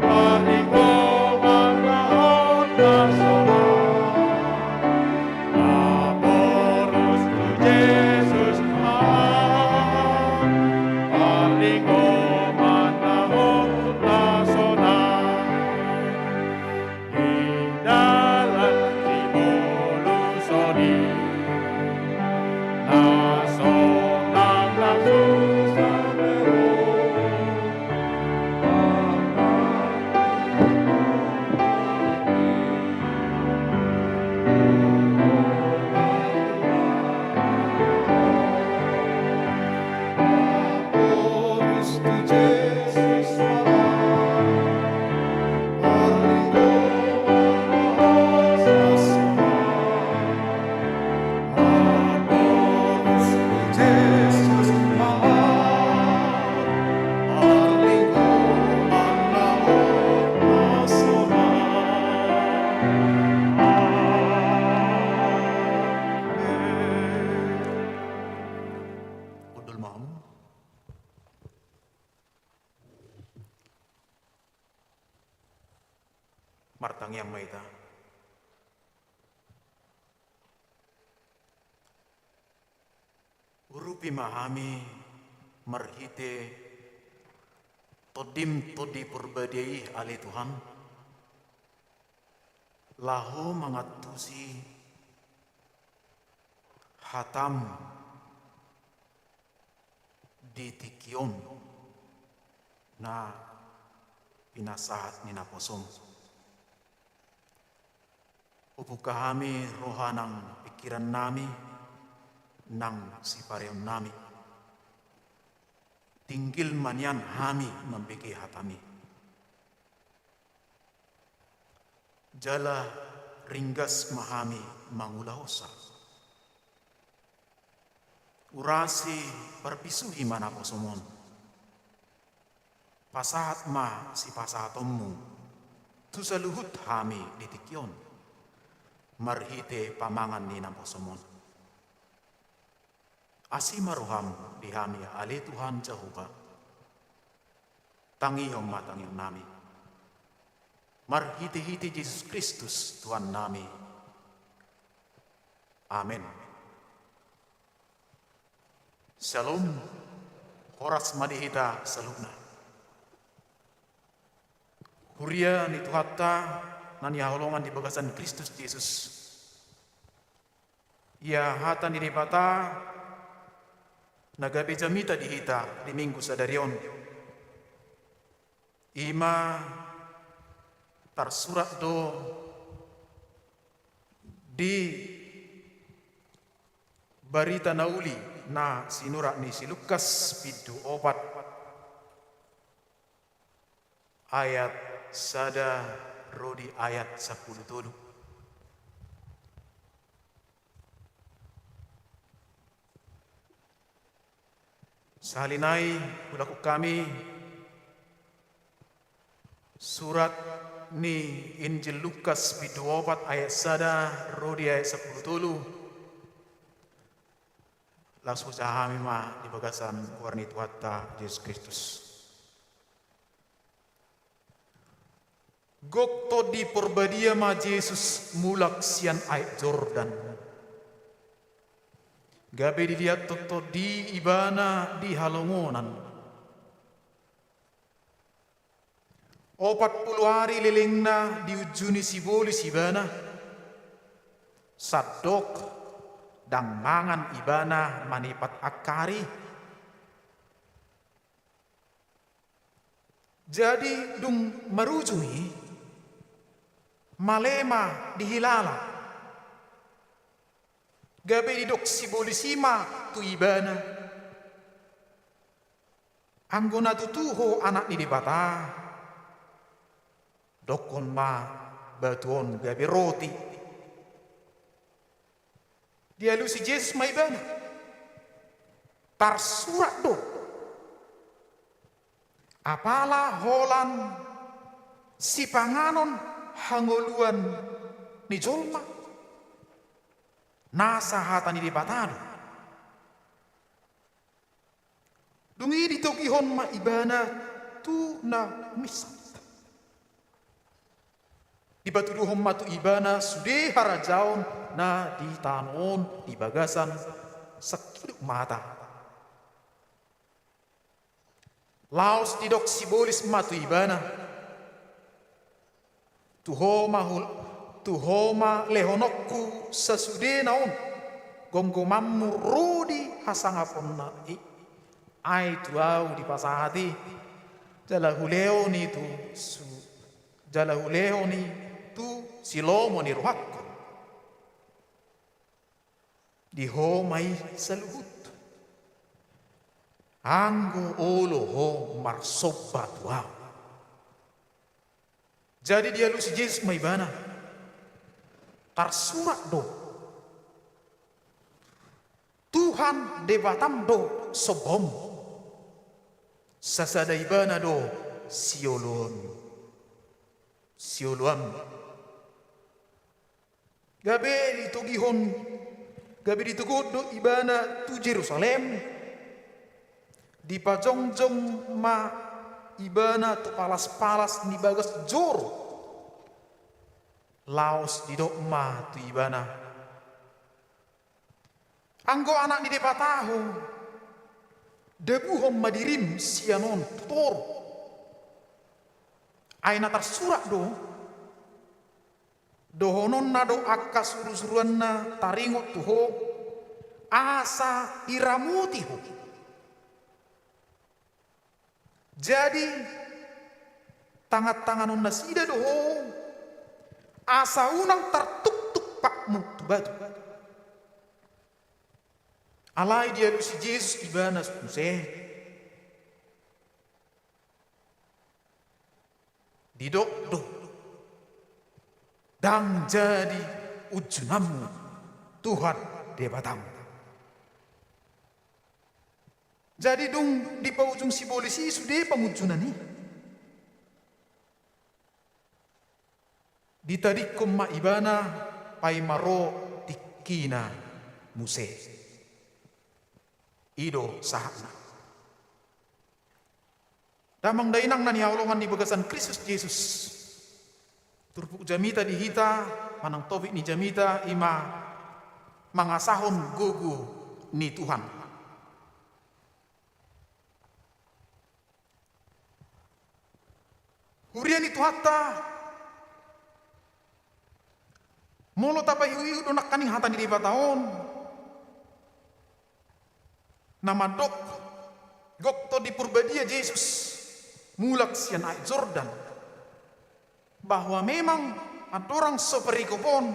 parlinggoman na hot na sonang. Maporus tu Jesus ma, parlinggoman na hot na sonang. Di dalan siboluson i, na sonang na susah. Hundul ma hamu. Martangiang ma hita. Urupi ma hami marhite Tondim Tondi Porbadia i ale Tuhan, laho mangantusi hatam di tingki on na pinasahat ni naposom. Hubuka hami roha nang pingkiran nami nang sipareon nami. Tinggil ma nian hami mambege hatami. Jala ringgas ma hami mangulahosa. Urasi parbisuhi ma naposom on. Pasahat ma sipasahatonmu tu saluhut hami di tingki on marhite pamangan ni naposom on. Asi ma roham di hami ale Tuhan Jahowa. Tangihon ma tangiang nami marhite-hite Jesus Kristus Tuhan nami. Amen. Syalom. Horas ma di hita saluhutna. Huria ni Tuhanta na hinaholongan di bagasan Kristus Jesus. Ia hata ni Debata na gabe jamita di hita di Minggu sadari on, i ma tarsurat do di Barita na Uli na sinurat ni si Lukas, bindu opat, ayat sada ro di ayat sampulu tolu. Sahali nai huulahon hami surat ni Injil Lukas, bindu opat, ayat sada ro di ayat sampulu tolu. Laos hujaha hami ma di bagasan goar ni Tuhanta Jesus Kristus. Gok Tondi Porbadia ma Jesus mulak sian Aek Jordan. Gabe diliathon Tondi Ibana di halongonan. Opat pulu ari lelengna diunjuni sibolis Ibana. Sandok ndang mangan Ibana manipat angka ari. Jadi dung marujung i, male ma dihilala. Gabe didok sibolis i ma tu Ibana: Anggo na tutu Ho Anak ni Debata, dokkon ma batu on gabe roti. Dialusi Jesus ma ibana: Tarsurat do: Apala holan sipanganon hangoluan ni jolma, nasa hata ni Debata do. Dung i ditogihon ma ibana tu na uminsat. Dipatuduhon ma tu ibana sude harajaon na di tano on di bagasan sangkidop mata. Laos didok sibolis ma tu ibana: Tu ho ma hul-, tu ho ma lehononku sasudena on gomgomanmu ro di hasangaponna i. Ai tu ahu dipasahat i, jala hulehon i tu su-, jala hulehon i tu silomo ni rohangku. Di ho ma i saluhut, anggo olo ho marsomba tu ahu. Jadi dialusi Jesus ma ibana: Tarsurat do: Tuhan Debatam do sombaonmu, sasada Ibana do sioloan, sioloanmu. Gabe ditogihon, gabe ditoguhon do ibana tu Jerusalem. Dipajongjong ma ibana tu palas-palas ni bagas joro. Laos didok ma tu ibana: Anggo Anak ni Debata ho, dabuhon ma dirim sian on tu toru. Ai na tarsurat do, dohononna do angka surusuruanna taringot tu ho, asa iramoti ho. Jadi tangantanganon nasida do ho, asa unang tartuktuk patmu tu batu. Alai dialusi Jesus ibana muse, didok do, ndang jadi unjunanmu Tuhan Debatam. Jadi dung dipaujung sibolis i sude pangunjunan i, ditadingkon ma ibana paima ro tingkina muse. I do sahatna. Damang dainang na hinaholongan di bagasan Kristus Jesus, turpuk jamita di hita manang topik ni jamita i ma mangasahon gogo ni Tuhan. Huria ni Tuhanta, molo tapaihutihut do nangkaning hata ni Debata on, na mandok gok Tondi Porbadia Jesus mulak sian Aek Jordan, bahwa memang andorang so perikop on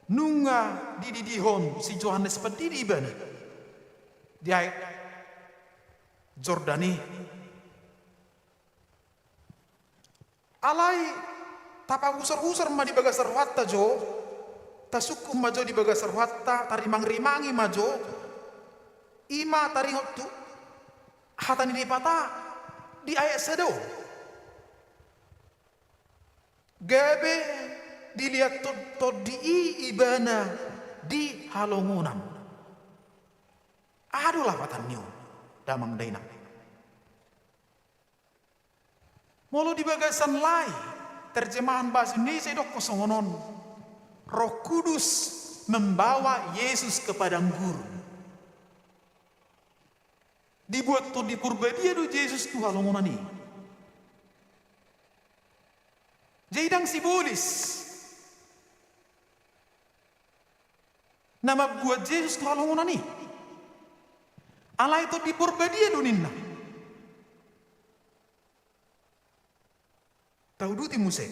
nunga dididihon si Johannes Pandidi ibana di Aek Jordan i. Alai tapahusorhusor ma di bagasan rohanta jo, tasungkun ma jo di bagasan rohanta, tarimangrimangi ma jo, i ma taringot tu hata ni Debata di ayat sada on. Gabe dilehon Tondi i ibana di halongonan. Aha do lapatan ni on, damang dainang? Molo di bagasan lae, terjemahan bahasa Indonesia, idokkon songon on: Roh Kudus membawa Yesus ke padang gurun. Dibuat Tondi Porbadia do Jesus tu halongonan i. Jadi ndang sibolis na mambuat Jesus tu halongonan i. Alai Tondi Porbadia do ninna. Tauduti muse.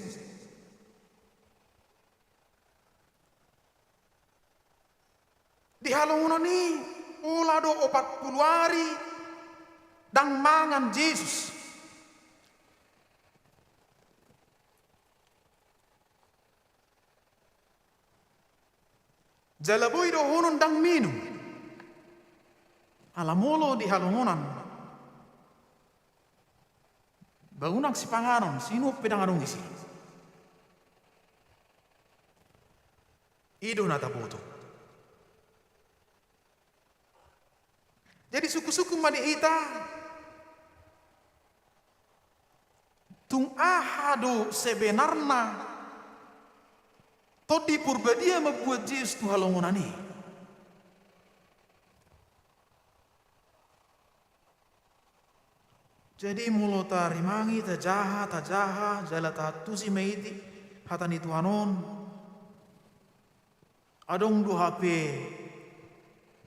Di halongonan i pola do opat pulu ari ndang mangan Jesus. Jala boi dohonon ndang minum. Ala molo di halongonan, ba unang sipanganon, sinuhon pe ndang adong isi. I do na taboto. Jadi sungkunsungkun ma di hita, tung aha do sebenarna Tondi Porbadia mambuat Jesus tu halongonan i? Jadi molo tarimangi, tajaha, tajaha, jala taantusi ma i di hata ni Tuhan on, adong do hape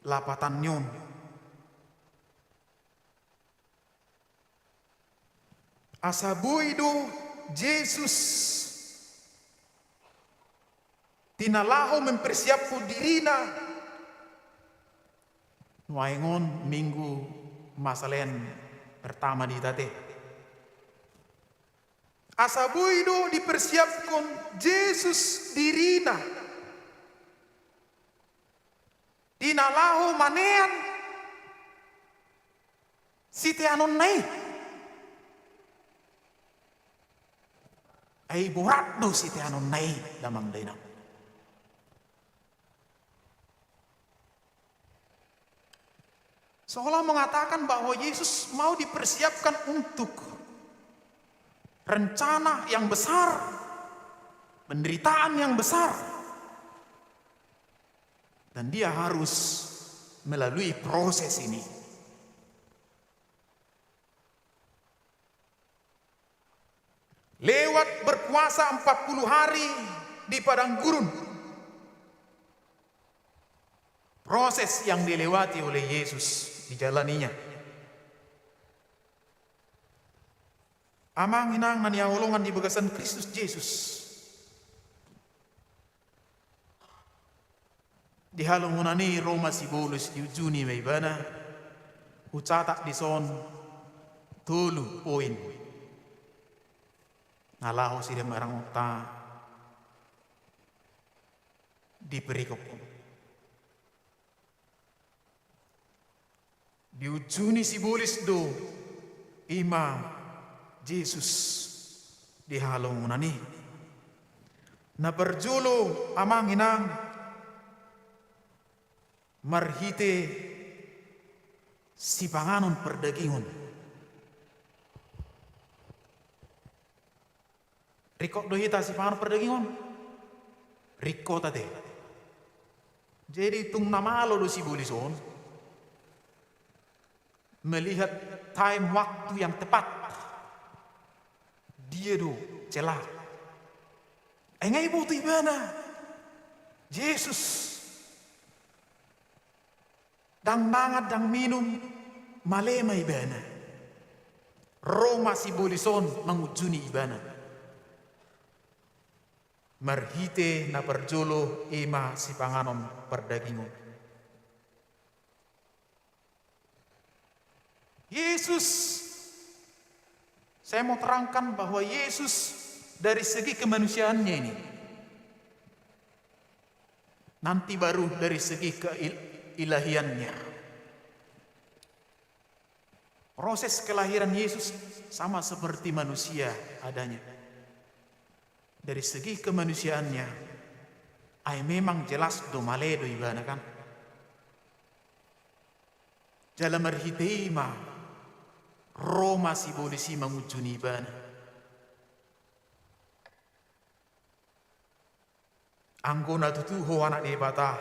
lapatan ni on. Asa boi do Jesus tinalaho mempersiapkon dirina. Nuaeng on Minggu Masa Lent pertama di hita ate. Asa boi do dipersiapkon Jesus dirina tinalaho manean siteanonna i. Ai borat do siteanonna i, damang dainang. Seolah mengatakan bahwa Yesus mau dipersiapkan untuk rencana yang besar, penderitaan yang besar. Dan dia harus melalui proses ini. Lewat berpuasa empat puluh hari di padang gurun, proses yang dilewati oleh Yesus dijalaninya. Amang inang na hinaholongan di bagasan Kristus Jesus, di halongonan i ro ma si Paulus, diujuni ma ibana. Hucatat dison tolu poin na laho sian hamaolonta di perikop on. Diujuni si Paulus do i ma Jesus di halongonan i. Na parjolo, amang inang, marhite sipanganon pardagingon. Ringkot do hita sipanganon pardagingon? Ringkot ate. Jadi tung na malo do si Paulus on melihat time, waktu yang tepat. Dia do celah. Ai nga diboto ibana Jesus ndang mangan, ndang minum, male ma ibana. Ro ma si Paulus on mangujuni ibana. Marhite na parjolo i ma sipanganon pardagingon. Yesus, saya mau terangkan bahwa Yesus dari segi kemanusiaannya ini, nanti baru dari segi keilahiannya. Proses kelahiran Yesus sama seperti manusia adanya. Dari segi kemanusiaannya, ai memang jelas do male do ibana, kan? Jala marhite i ma ro ma si Paulus i mangujuni ibana. Anggo na tutu ho Anak ni Debata,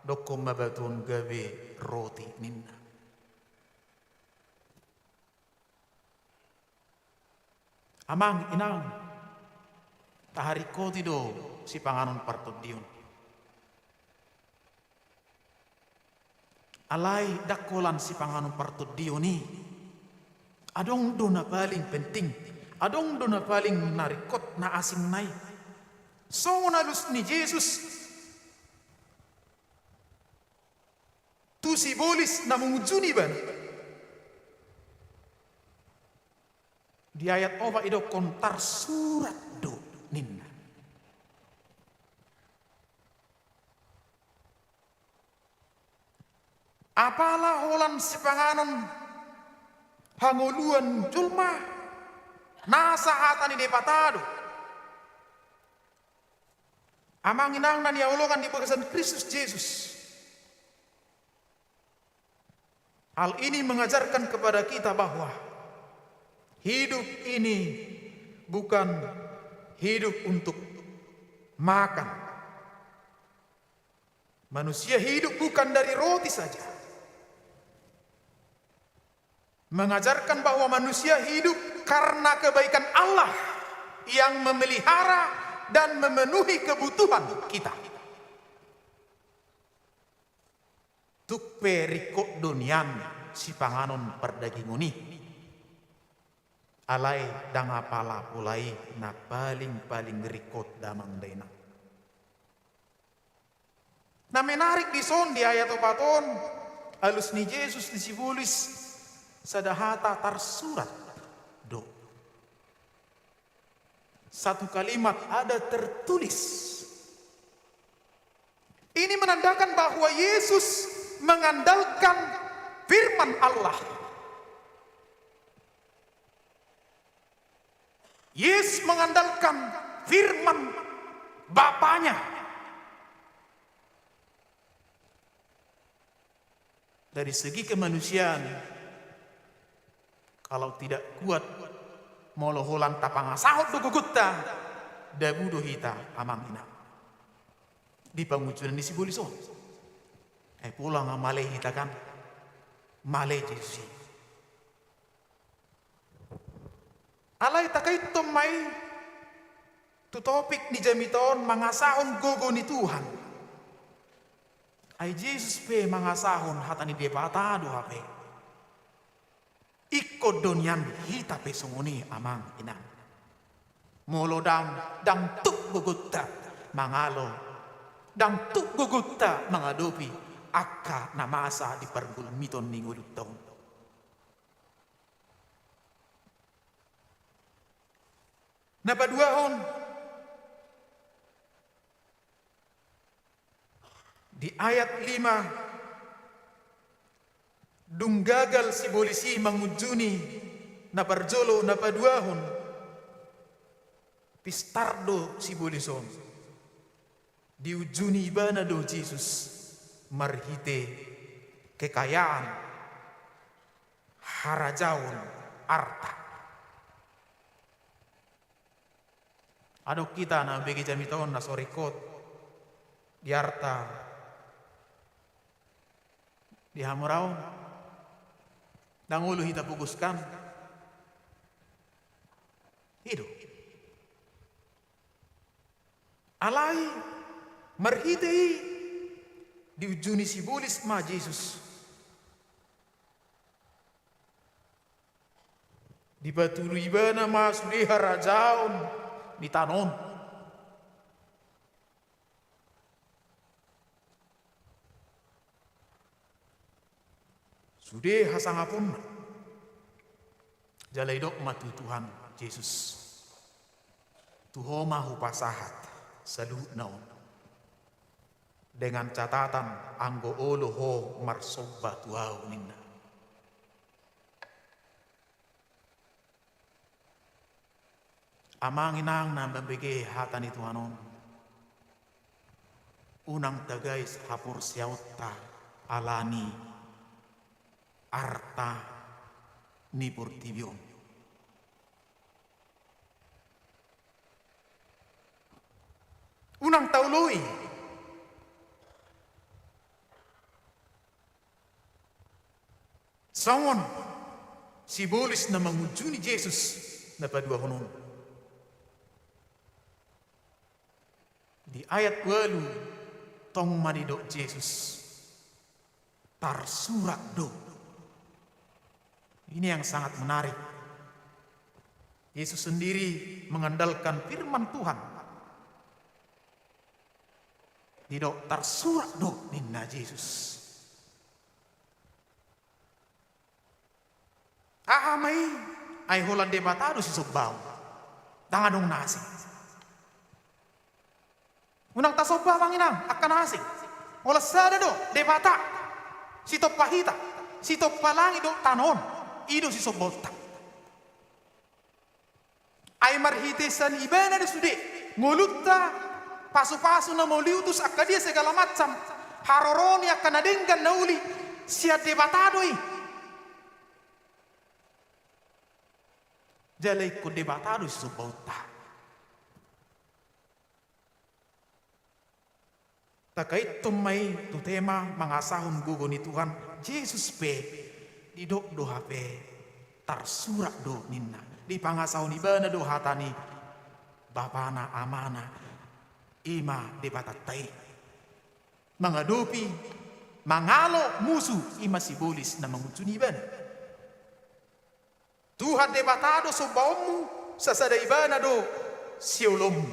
dokkon ma batu on gabe roti, ninna. Amang inang, taharingkoti do sipanganon partondion. Alai ndang holan sipanganon partondion i adong do na paling penting, adong do na paling na ringkot, na asing nai. Songon alus ni Jesus tu si Paulus na mangujuni ibana. Di ayat opat idokkon tarsurat do, ninna. Apala holan sipanganon hangoluan jolma, nasa hata ni Debata do. Amang inang na hinaholongan di bagasan Kristus Jesus. Hal ini mengajarkan kepada kita bahwa hidup ini bukan hidup untuk makan. Manusia hidup bukan dari roti saja. Mengajarkan bahwa manusia hidup karena kebaikan Allah yang memelihara dan memenuhi kebutuhan kita. Tung pe ringkot do nian sipanganon pardagingon i. Alai ndang apala pola i na paling-paling ringkot, damang dainang. Na menarik dison di ayat opat on, alus ni Jesus di si Paulus, sada hata tarsurat do. Satu kalimat ada tertulis. Ini menandakan bahwa Yesus mengandalkan firman Allah. Yesus mengandalkan firman Bapanya. Dari segi kemanusiaan, kalau tidak kuat, molo holan tapangasahon do gogonta, dabu do hita, amang inang, di pangunjunan ni si Paulus on. Ai pola nga male hita, kan? Male Jesus i. Alai takaithon ma i tu topik ni jamita on, mangasahon gogo ni Tuhan. Ai Jesus pe mangasahon hata ni Debata do hape. Ingkon do nian hita pe songon i, amang inang. Molo ndang, ndang tuk gogonta mangalo, ndang tuk gogonta mangadopi angka na masa di pargulmiton ni ngolunta on. Na paduahon, di ayat lima, dung gagal sibolis i mangunjuni na parjolo, na paduahon, pistar do sibolis on. Diunjuni ibana do Jesus marhite kekayaan, harajaon, arta. Adong hita na mambege jamita on na so ringkot di arta, di hamoraon, ndang olo hita pogoskan. I do. Alai marhite i diunjuni sibolis ma Jesus. Dipatudu ibana ma sude harajaon ni tano on, sude hasangaponna. Jala didok ma tu Tuhan Jesus: Tu Ho ma hupasahat saluhutna on, dengan catatan anggo olo ho marsomba tu Ahu, ninna. Amang inang na mambege hata ni Tuhan on, unang tagais haporseaonta ala ni arta ni portibi on. Unang taoloi. Songon sibolis na mangunjuni Jesus na paduahon on. Di ayat ualu tong ma didok Jesus: Tarsurat do. Ini yang sangat menarik. Yesus sendiri mengandalkan firman Tuhan. Didok tarsurat do ninna Jesus. Aha ma i? Ai holan Debata do sisombaon. Ndang adong na asing. Unang tasomba amang inang angka na asing. Holan sada do Debata sitompa hita, sitompa langit dohot tano on. I do sisombaonta. Ai marhite sian ibana do sude ngolunta, pasupasu na mauliutus, angka dia segala macam haroro ni angka na denggan na uli, sian Debata do i. Jala ingkon Debata do sisombaonta. Takaithon ma i tu tema mangasahon gogo ni Tuhan. Jesus pe didok do hape tarsurat do ninna. Dipangasahon ibana do hata ni Bapana, Amana, i ma Debatanta i. Mangadopi, mangalo musu, i ma sibolis na mangunjuni ibana. Tuhan Debata do sombaonmu, sasada ibana do siolommu,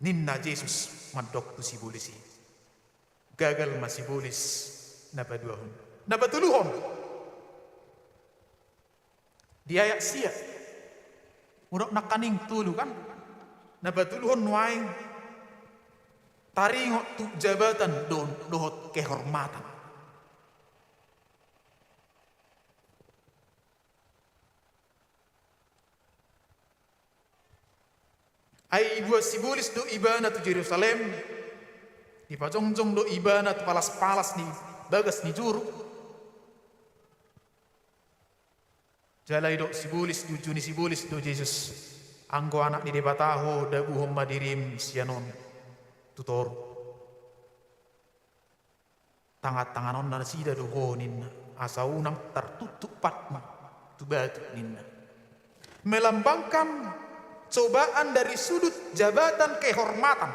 ninna Jesus mandok tu sibolis i. Gagal ma sibolis na paduahon. Na patoluhon. Di ayat sia. Murok nangkaning tolu kan. Na patoluhon nuaeng taringot tu jabatan do-, dohot kehormatan. Ai dibuat sibolis do ibana tu Jerusalem, dipajongjong do ibana tu palas-palas ni bagas ni juru. Jala didok sibolis, diunjuni sibolis do Jesus: Anggo Anak ni Debata ho, dabuhon ma dirim sian on tu toru. Tangan-tanganonna nasida do ho ninna, asa unang tartuktuk patmu tu batu ninna. melambangkan cobaan dari sudut jabatan kehormatan.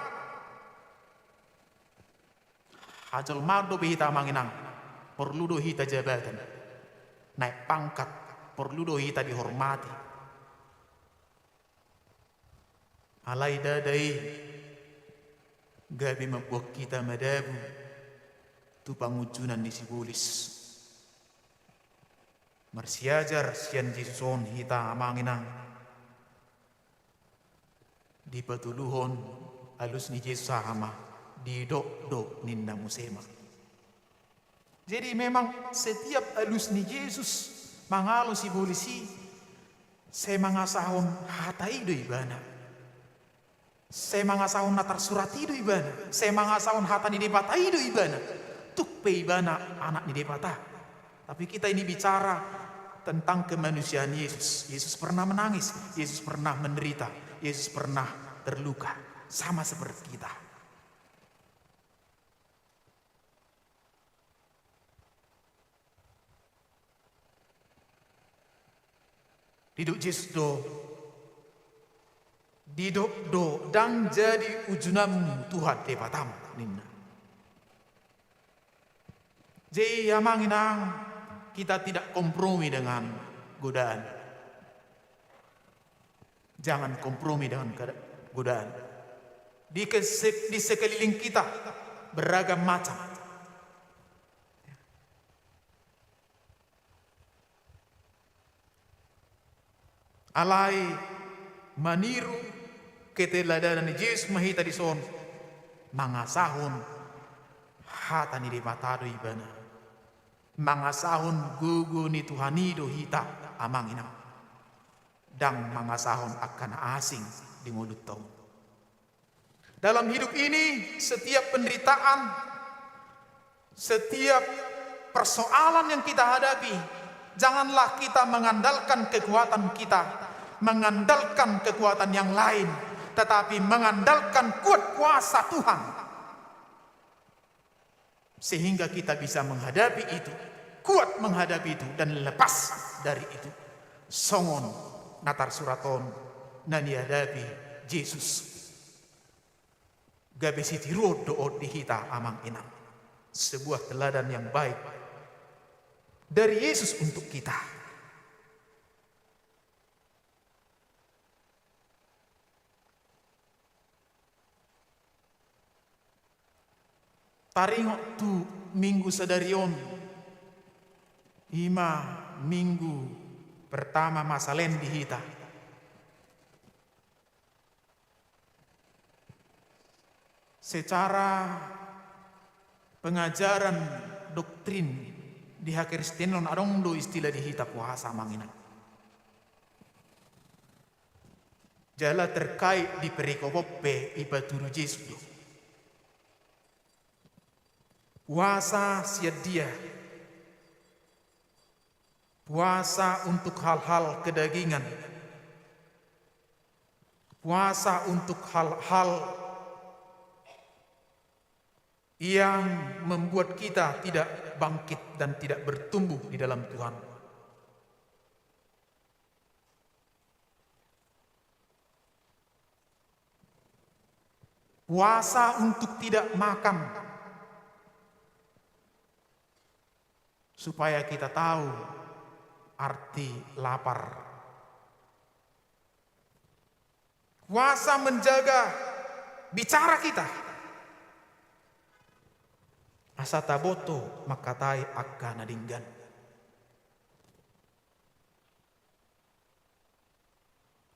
Hajolmaon dope hita, amang inang, porlu do hita jabatan, naek pangkat, porlu do hita dihormati. Alai ndada i gabe mamboan hita madabu tu pangunjunan ni sibolis. Marsiajar sian Jesus on hita, amang inang. Dipatuduhon alus ni Jesus aha ma, didok do ninna muse ma. Jadi memang setiap alus ni Jesus mangalo sibolis i, sai mangasahon hata i do ibana. Sai mangasahon na tarsurat i do ibana, sai mangasahon hata ni Debata i do ibana. Tung pe ibana anak ni Debata. Tapi kita ini bicara tentang kemanusiaan Yesus. Yesus pernah menangis, Yesus pernah menderita, Yesus pernah terluka. Sama seperti kita. Didok Jesus do, didok do, ndang jadi ujunanmu Tuhan Debatam, ninna. Jadi amang inang, kita tidak kompromi dengan godaan. Jangan kompromi dengan keda-, godaan. Di ke-, di sekeliling kita beragam macam. Alai maniru keteladanan ni Jesus ma hita dison, mangasahon hata ni Debata do ibana. Mangasahon gogo ni Tuhan i do hita, amang inang. Ndang mangasahon angka na asing di ngolunta on. Dalam hidup ini, setiap penderitaan, setiap persoalan yang kita hadapi, janganlah kita mengandalkan kekuatan kita, mengandalkan kekuatan yang lain, tetapi mengandalkan kuat kuasa Tuhan. Sehingga kita bisa menghadapi itu, kuat menghadapi itu, dan lepas dari itu. Songon na tarsurat on na nihadapi Jesus. Gabe sitiruon do on di hita, amang inang. Sebuah teladan yang baik dari Yesus untuk kita. Taringot tu Minggu sadari on, i ma Minggu pertama masa Lent di hita. Secara pengajaran doktrin di hakristenon, adong do istilah di hita puasa, amang inang. Jala terkait di perikop on pe, ipatudu Jesus do. Puasa sian dia? Puasa untuk hal-hal kedagingan. Puasa untuk hal-hal yang membuat kita tidak bangkit dan tidak bertumbuh di dalam Tuhan. Puasa untuk tidak makan, supaya kita tahu arti lapar. Puasa menjaga bicara kita, asa taboto mangkatai angka na denggan.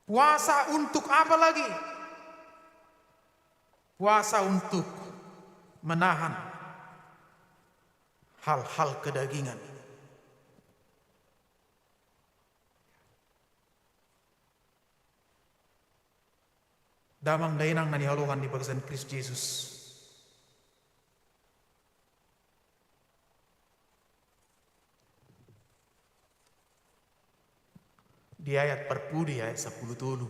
Puasa untuk apa lagi? Puasa untuk menahan hal-hal kedagingan. Damang dainang na hinaholongan di bagasan Kristus Jesus. Di ayat parpudi, ayat sampulu tolu.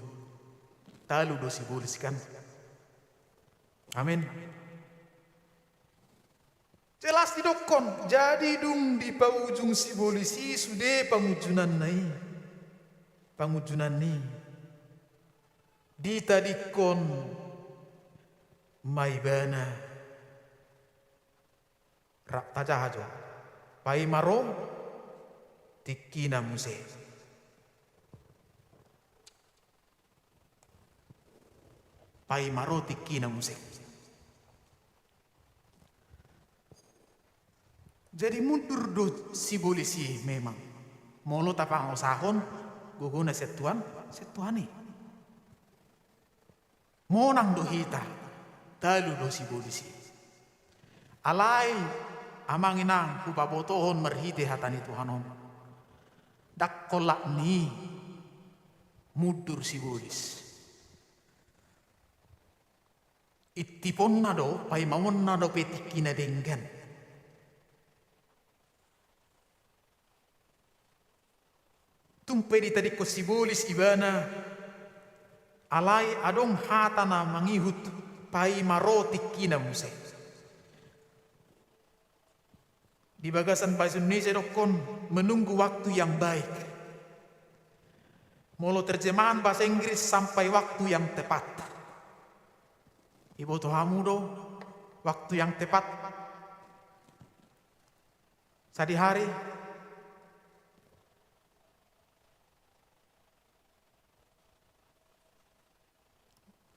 Talu do sibolis kan? Amin. Jelas didokkon, jadi dung dipaujung sibolis i sude pangunjunanna i. pangunjunan i, ditadingkon ma ibana. Rap tajaha jo, paima ro tingkina muse. Paima ro tingkina muse. Jadi mundur do sibolis i memang. Molo tapangosahon gogona sian Tuhan, sian Tuhan i. Monang do hita, talu do sibolis i. Alai, amang inang, hupabotohon marhite hata ni Tuhan on. Ndang holan ni i mundur sibolis. Intiponna do, paimaonna dope tingkina denggan. Tung pe ditadingkon sibolis ibana, alai adong hata na mangihut, paima ro tingkina muse. Di bagasan bahasa Indonesia didokkon menunggu waktu yang baik. Molo terjemahan bahasa Inggris sampai waktu yang tepat. Iboto hamu do waktu yang tepat? Sadihari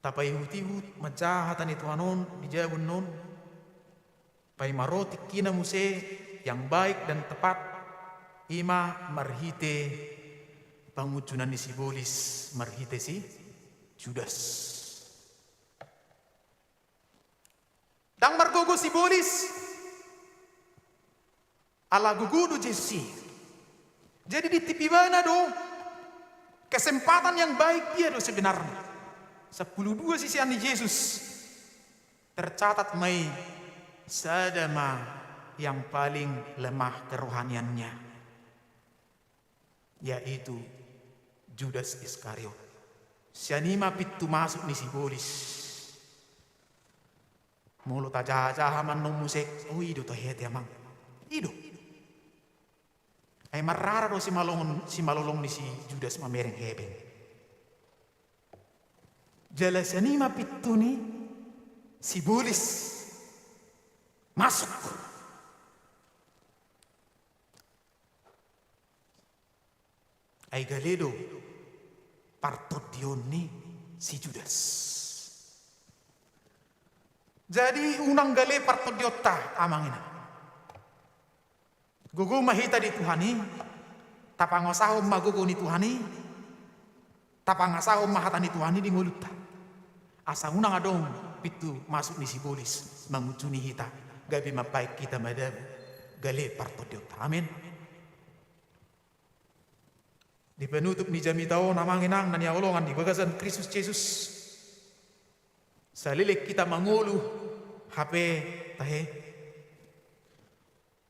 tapaihut-ihut manjaha hata ni Tuhan on di jabu on. Paima ro tingkina muse, yang baik dan tepat, ima marhite pangunjunan ni sibolis, marhite si Judas. Ndang margogo sibolis. Ala gogo do Jesus i. Jadi diintip ibana do kesempatan yang baik dia do sebenarnya. Sampulu dua sisean ni Jesus. Tercatat ma i sada ma yang paling lemah kerohaniannya, yaitu Judas Iskariot. Sian i ma pintu masuk ni sibolis. Molo tajaha-jaha ma annon muse, oh, i do tahete, amang. I do. Ai marrara do simalolong, simalolong ni si Judas mamereng hepeng. Jala sian i ma pintu ni sibolis masuk. Ai gale do partondion ni si Judas. Jadi unang gale partondionta, amang inang. Gogo ma hita di Tuhan i, tapangasahon ma gogo ni Tuhan i, tapangasahon ma hata ni Tuhan i di ngolunta. Asa unang adong pintu masuk ni sibolis mangunjuni hita, gabe mambahen hita madabu gale partondionta. Amin. Di penutup ni jamita on, amang inang na hinaholongan di bagasan Kristus Jesus, saleleng hita mangolu hape tahe,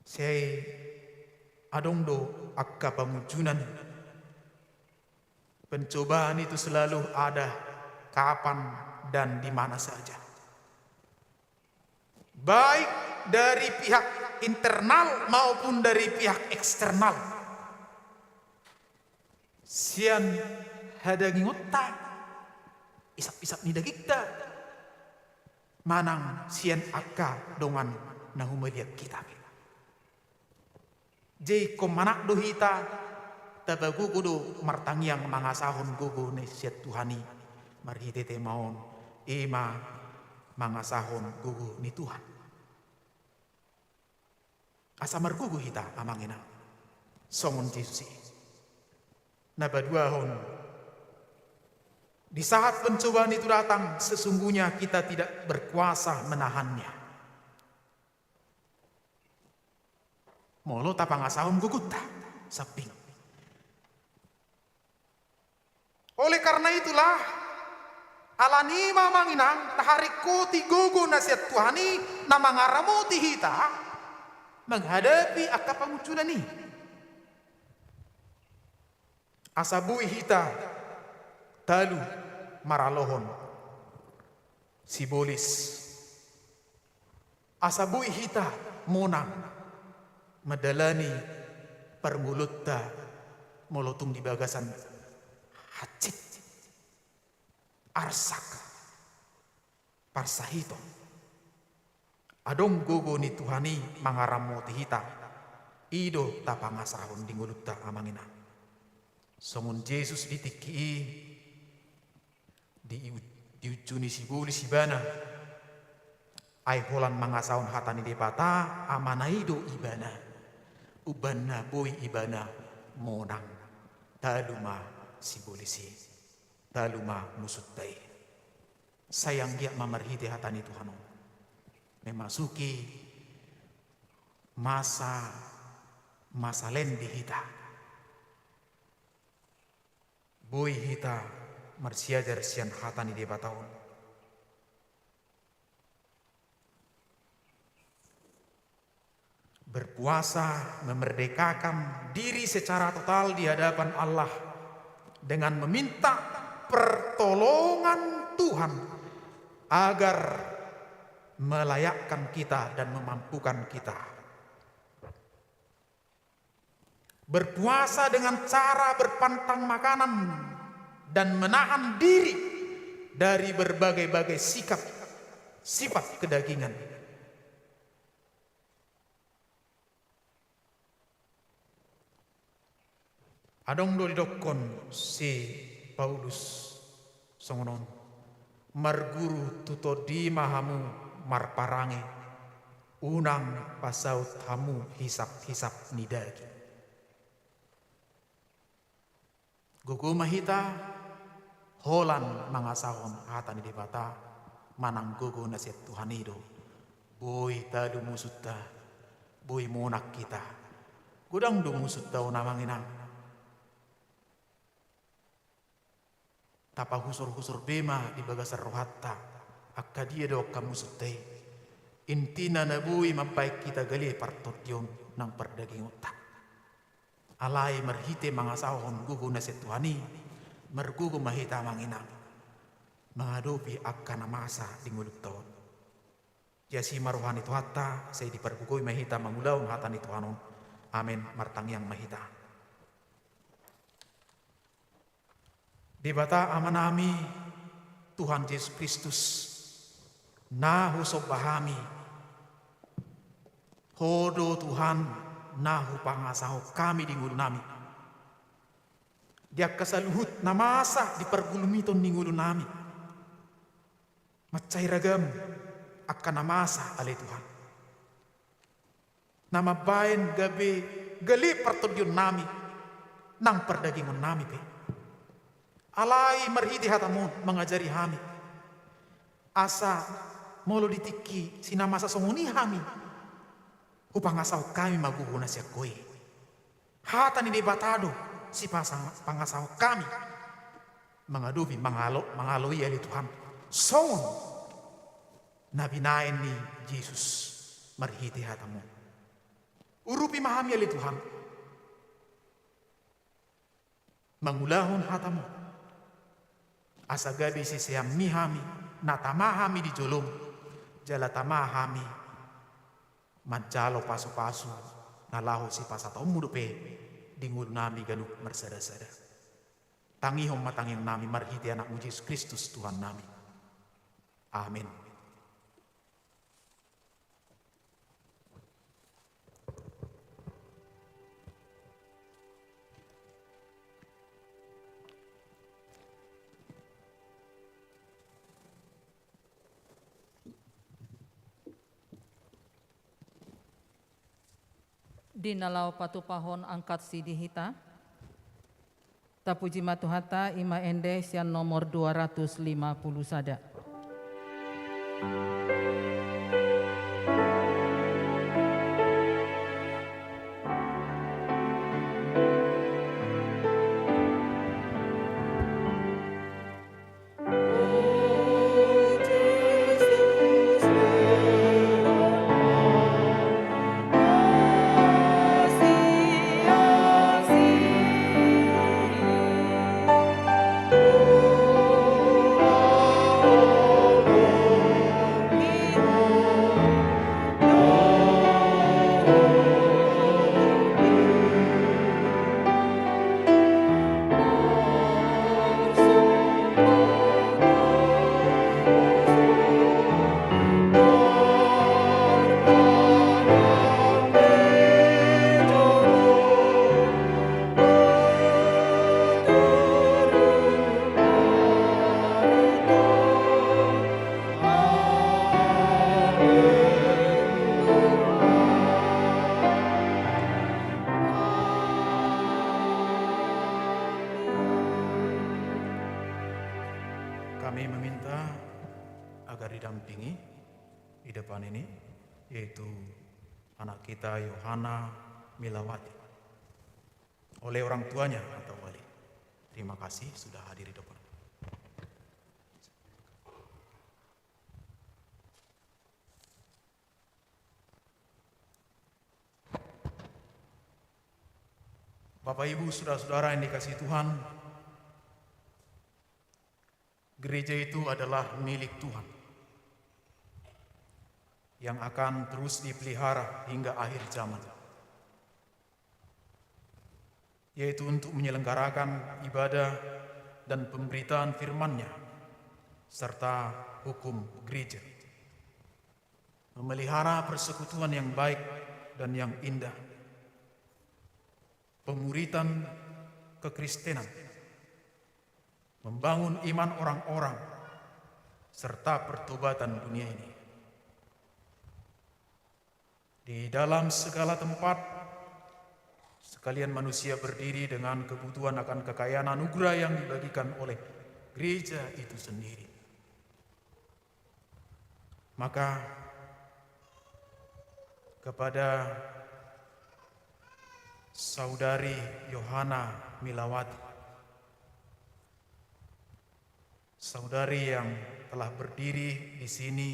sai adong do angka pangunjunan. Pencobaan itu selalu ada, kapan dan di mana saja. Baik dari pihak internal maupun dari pihak eksternal. Sian hadagingonta, isap-isap ni dagingta, manang sian angka dongan na humaliang hita. Jadi ingkon manat do hita, tapagogo do martangiang mangasahon gogo na sian Tuhan i marhite tema on, ima mangasahon gogo ni Tuhan. Asa margogo hita, amang inang, songon Jesus i. Na paduahon, di saat pencobaan itu datang, sesungguhnya kita tidak berkuasa menahannya. Molo tapangasahon gogonta, samping. Oleh karena itulah, ala ni i ma, amang inang, taharingkoti gogo na sian Tuhan i na mangaramoti hita menghadapi angka pangunjunan i. Asa boi hita talu maralohon sibolis. Asa boi hita monang mandalani parngoluonta molo tung di bagasan hansit, arsak, parsahiton. Adong gogo ni Tuhan i mangaramoti hita, i do tapangasahon di ngolunta, amang inang. Songon Jesus di tingki i, di, diujuni sibolis ibana, ai holan mangasahon hata ni Debata, Amana i do ibana, umbahen na boi ibana monang. Talu ma sibolis i, talu ma musunta i. Sai anggiat ma marhite hata ni Tuhan on memasuki masa, masa lende hita. Boi hita marsiajar sian hata ni Debata on. Berpuasa memerdekakan diri secara total di hadapan Allah dengan meminta pertolongan Tuhan agar melayakkan kita dan memampukan kita. Berpuasa dengan cara berpantang makanan dan menahan diri dari berbagai-bagai sikap, sifat kedagingan. Adong do didokkon si Paulus songon on: Marguru tu Tondi ma hamu marparange, unang pasaut hamu hisap-hisap ni daging. Gogo ma hita holan mangasahon hata ni Debata, manang gogo na sian Tuhan i do. Boi talu musunta, boi monang hita. Godang do musunta on, amang inang. Tapahusor-husor be ma di bagasan rohanta, angka dia do angka musunta i. Intina na boi mambahen hita gale partondion nang pardagingonta. Alai marhite mangasahon gogo na sian Tuhan i, margogo ma hita, amang inang, mangadopi angka na masa di ngolunta on. Diasi ma roha ni Tuhanta, sai dipargogoi ma hita mangulahon hata ni Tuhan on. Amen. Martangiang ma hita. Debata Amanami, Tuhan Jesus Kristus, na husomba hami, Ho do Tuhan na hupangasahon hami di ngolunami, di angka saluhut na masa di pargulumiton ni ngolunami. Mansai ragam angka na masa, ale Tuhan, na mambahen gabe gale partondionnami nang pardagingonnami pe. Alai marhite hataMu mangajari hami, asa molo di tingki si na masa songon i hami, hupangasahon hami ma gogo na sian Ho i. Hata ni Debata do sipasa-, pangasahon hami mangadopi, mangalo, mangalo i, ale Tuhan, songon na binahen ni Jesus marhite hataMu. Urupi ma hami, ale Tuhan, mangulahon hataMu, asa gabe siseanMi hami, na tama hami di joloM, jala tama hami manjalo pasupasu na laho sipasahatonMu dope di ngolunami ganup marsadasada. Tangihon ma tangiangnami marhite AnakMu Jesus Kristus Tuhannami. Amen. Di na laho patupahon angkatsi di hita, tapuji ma Tuhanta, i ma ende sian nomor dua ratus lima puluh sada. dampingi di depan ini, yaitu anak kita Yohana Milawati, oleh orang tuanya atau wali. Terima kasih sudah hadir di depan. Bapak, Ibu, saudara-saudara yang dikasihi Tuhan, gereja itu adalah milik Tuhan yang akan terus dipelihara hingga akhir zaman, yaitu untuk menyelenggarakan ibadah dan pemberitaan firman-Nya serta hukum gereja, memelihara persekutuan yang baik dan yang indah, pemuritan kekristenan, membangun iman orang-orang, serta pertobatan dunia ini. Di dalam segala tempat, sekalian manusia berdiri dengan kebutuhan akan kekayaan anugerah yang dibagikan oleh gereja itu sendiri. Maka, kepada Saudari Yohana Milawati, saudari yang telah berdiri di sini,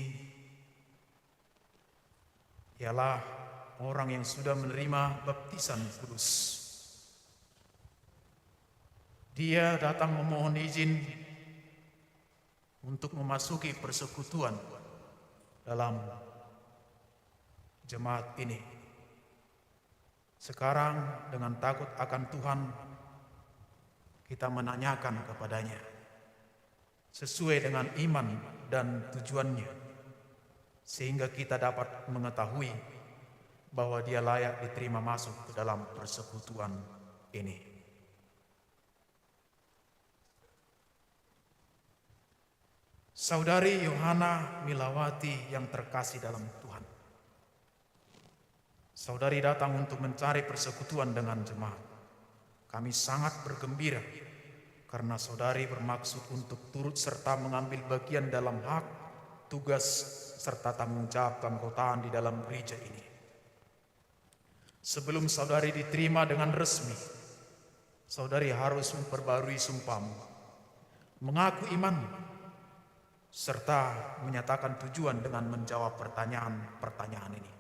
ialah orang yang sudah menerima baptisan kudus. Dia datang memohon izin untuk memasuki persekutuan dalam jemaat ini. Sekarang, dengan takut akan Tuhan, kita menanyakan kepada-Nya sesuai dengan iman dan tujuannya, sehingga kita dapat mengetahui bahwa dia layak diterima masuk ke dalam persekutuan ini. Saudari Yohana Milawati yang terkasih dalam Tuhan, saudari datang untuk mencari persekutuan dengan jemaat. Kami sangat bergembira karena saudari bermaksud untuk turut serta mengambil bagian dalam hak, tugas, serta tanggung jawab keanggotaan di dalam gereja ini. Sebelum saudari diterima dengan resmi, saudari harus memperbarui sumpahmu, mengaku imanmu, serta menyatakan tujuan dengan menjawab pertanyaan-pertanyaan ini.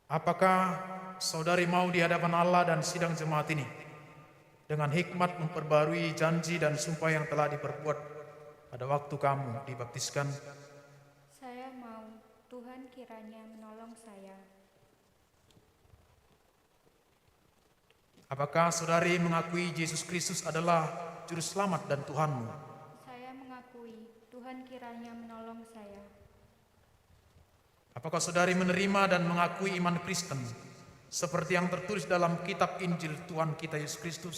Apakah saudari mau di hadapan Allah dan sidang jemaat ini dengan hikmat memperbarui janji dan sumpah yang telah diperbuat pada waktu kamu dibaptiskan? Saya mau. Tuhan kiranya menolong saya. Apakah saudari mengakui Yesus Kristus adalah Juru Selamat dan Tuhanmu? Saya mengakui. Tuhan kiranya menolong saya. Apakah saudari menerima dan mengakui iman Kristen seperti yang tertulis dalam kitab Injil Tuhan kita Yesus Kristus?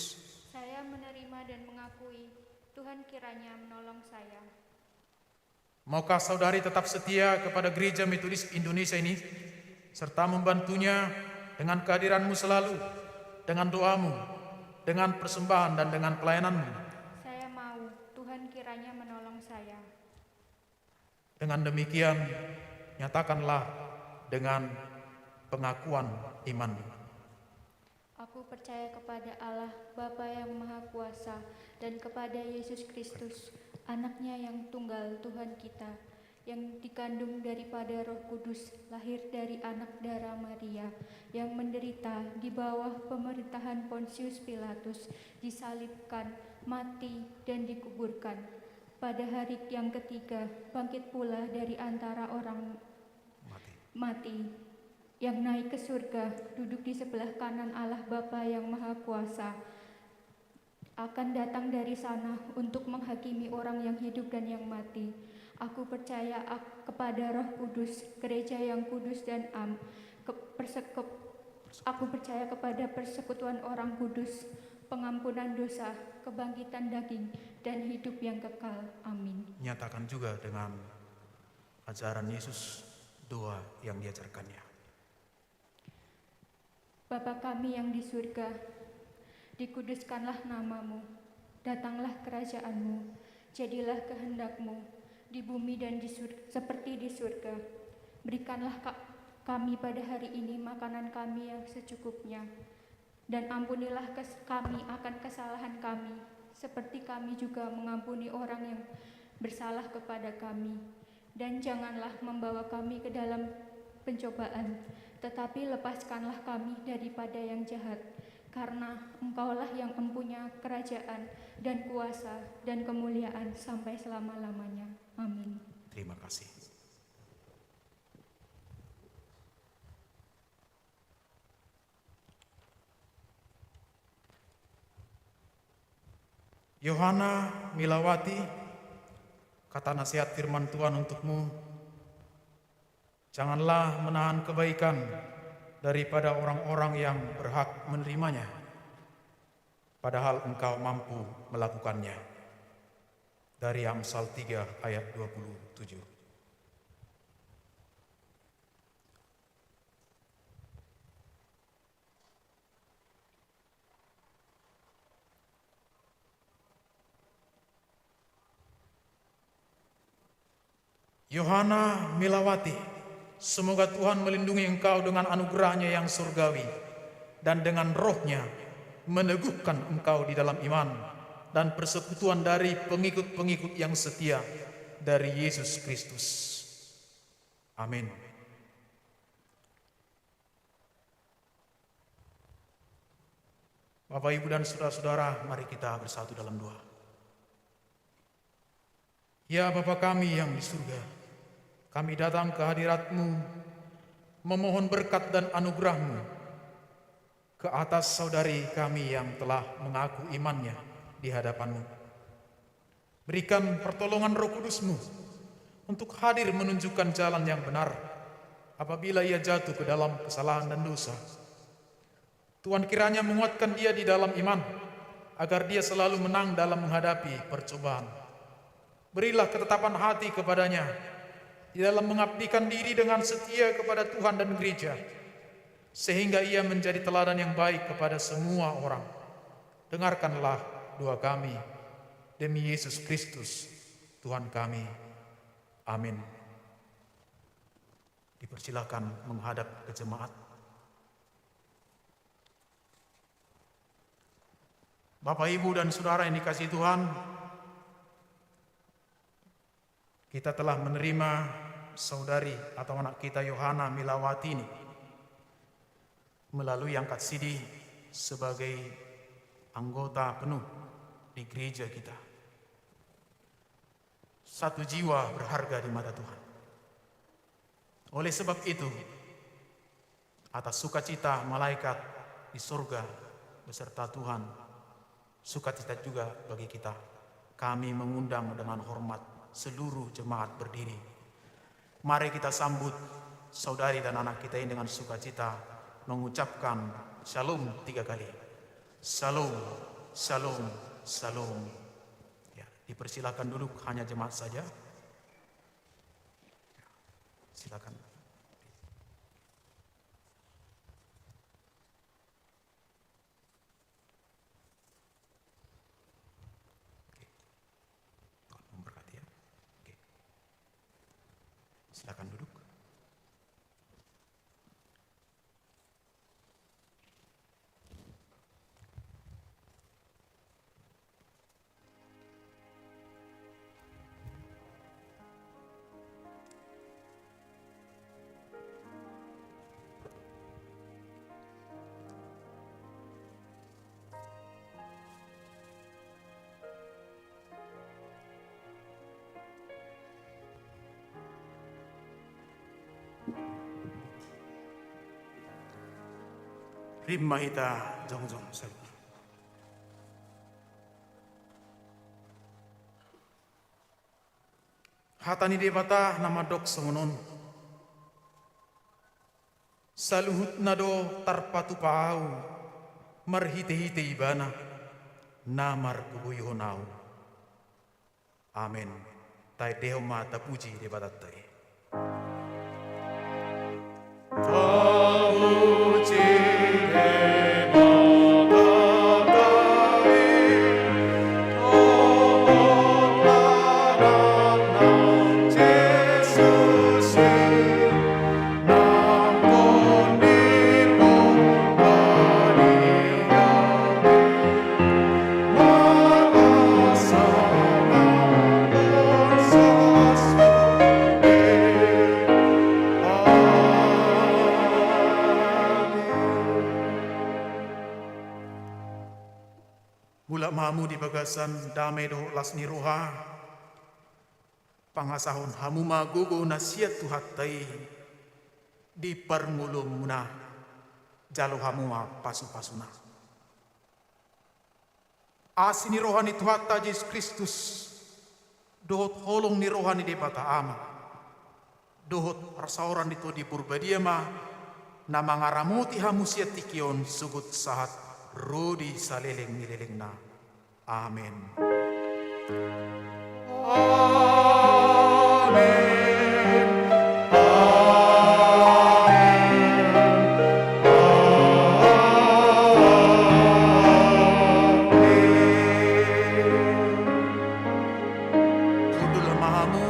Saya menerima dan mengakui. Tuhan kiranya menolong saya. Maukah saudari tetap setia kepada Gereja Metodis Indonesia ini, serta membantunya dengan kehadiranmu selalu, dengan doamu, dengan persembahan, dan dengan pelayananmu? Saya mau. Tuhan kiranya menolong saya. Dengan demikian, nyatakanlah dengan pengakuan imanmu. Aku percaya kepada Allah, Bapa yang Maha Kuasa, dan kepada Yesus Kristus, Anak-Nya yang tunggal, Tuhan kita, yang dikandung daripada Roh Kudus, lahir dari anak dara Maria, yang menderita di bawah pemerintahan Pontius Pilatus, disalibkan, mati, dan dikuburkan. Pada hari yang ketiga, bangkit pula dari antara orang mati, yang naik ke surga, duduk di sebelah kanan Allah Bapa yang Maha Kuasa, akan datang dari sana untuk menghakimi orang yang hidup dan yang mati. Aku percaya ak-, kepada Roh Kudus, gereja yang kudus dan am, ke-, persekup-, aku percaya kepada persekutuan orang kudus, pengampunan dosa, kebangkitan daging, dan hidup yang kekal. Amin. Nyatakan juga dengan ajaran Yesus, doa yang diajarkannya. Bapa kami yang di surga, dikuduskanlah nama-Mu, datanglah kerajaan-Mu, jadilah kehendak-Mu di bumi dan di sur-, seperti di surga. Berikanlah ka-, kami pada hari ini makanan kami yang secukupnya, dan ampunilah kes-, kami akan kesalahan kami, seperti kami juga mengampuni orang yang bersalah kepada kami. Dan janganlah membawa kami ke dalam pencobaan, tetapi lepaskanlah kami daripada yang jahat, karena Engkaulah yang empunya kerajaan dan kuasa dan kemuliaan sampai selama-lamanya. Amin. Terima kasih. Yohana Milawati, kata nasihat firman Tuhan untukmu, janganlah menahan kebaikan daripada orang-orang yang berhak menerimanya, padahal engkau mampu melakukannya. Dari Amsal tiga ayat dua puluh tujuh. Yohana Milawati, semoga Tuhan melindungi engkau dengan anugerah-Nya yang surgawi dan dengan Roh-Nya meneguhkan engkau di dalam iman dan persekutuan dari pengikut-pengikut yang setia dari Yesus Kristus. Amin. Bapak, Ibu, dan saudara-saudara, mari kita bersatu dalam doa. Ya Bapa kami yang di surga, kami datang ke hadirat-Mu, memohon berkat dan anugerah-Mu ke atas saudari kami yang telah mengaku imannya di hadapan-Mu. Berikan pertolongan Roh Kudus-Mu untuk hadir menunjukkan jalan yang benar apabila ia jatuh ke dalam kesalahan dan dosa. Tuhan, kiranya menguatkan dia di dalam iman, agar dia selalu menang dalam menghadapi percobaan. Berilah ketetapan hati kepadanya di dalam mengabdikan diri dengan setia kepada Tuhan dan gereja, sehingga ia menjadi teladan yang baik kepada semua orang. Dengarkanlah doa kami, demi Yesus Kristus, Tuhan kami. Amin. Dipersilakan menghadap ke jemaat. Bapak, Ibu, dan Saudara yang dikasihi Tuhan, kita telah menerima saudari atau anak kita, Yohana Milawati ini, melalui angkat sidi sebagai anggota penuh di gereja kita. Satu jiwa berharga di mata Tuhan. Oleh sebab itu, atas sukacita malaikat di surga beserta Tuhan, sukacita juga bagi kita. Kami mengundang dengan hormat seluruh jemaat berdiri. Mari kita sambut saudari dan anak kita ini dengan sukacita, mengucapkan Shalom tiga kali. Shalom, Shalom, Shalom. Ya, dipersilakan duduk, hanya jemaat saja. Silakan. Oke. Tuhan memberkati, ya. Oke. Silakan duduk. Rap ma hita jongjong saluhutna. Hata ni Debata na mandok songon on: Saluhutna do tarpatupa Ahu marhitehite Ibana na margogoihon Ahu. Amen. Taendehon ma, tapuji Debatanta i. ma hamu di bagasan dame dohot las ni roha, pangasahon hamu ma gogo na sian Tuhanta i di parngoluonmuna, jalo hamu ma pasupasuna. Asi ni roha ni Tuhanta Jesus Kristus, dohot holong ni roha ni Debata Ama, dohot parsaoran ni Tondi Porbadia ma na mangaramoti hamu sian tingki on sogot sahat ro di saleleng ni lelengna. Amen. Amen. Amen. Amen. Hundul ma hamu,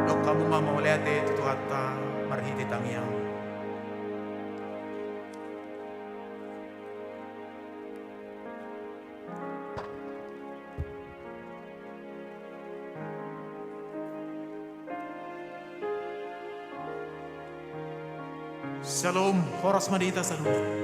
dok hamu ma mauliate tu Tuhanta marhite tangiang. Syalom, horas ma di hita saluhut.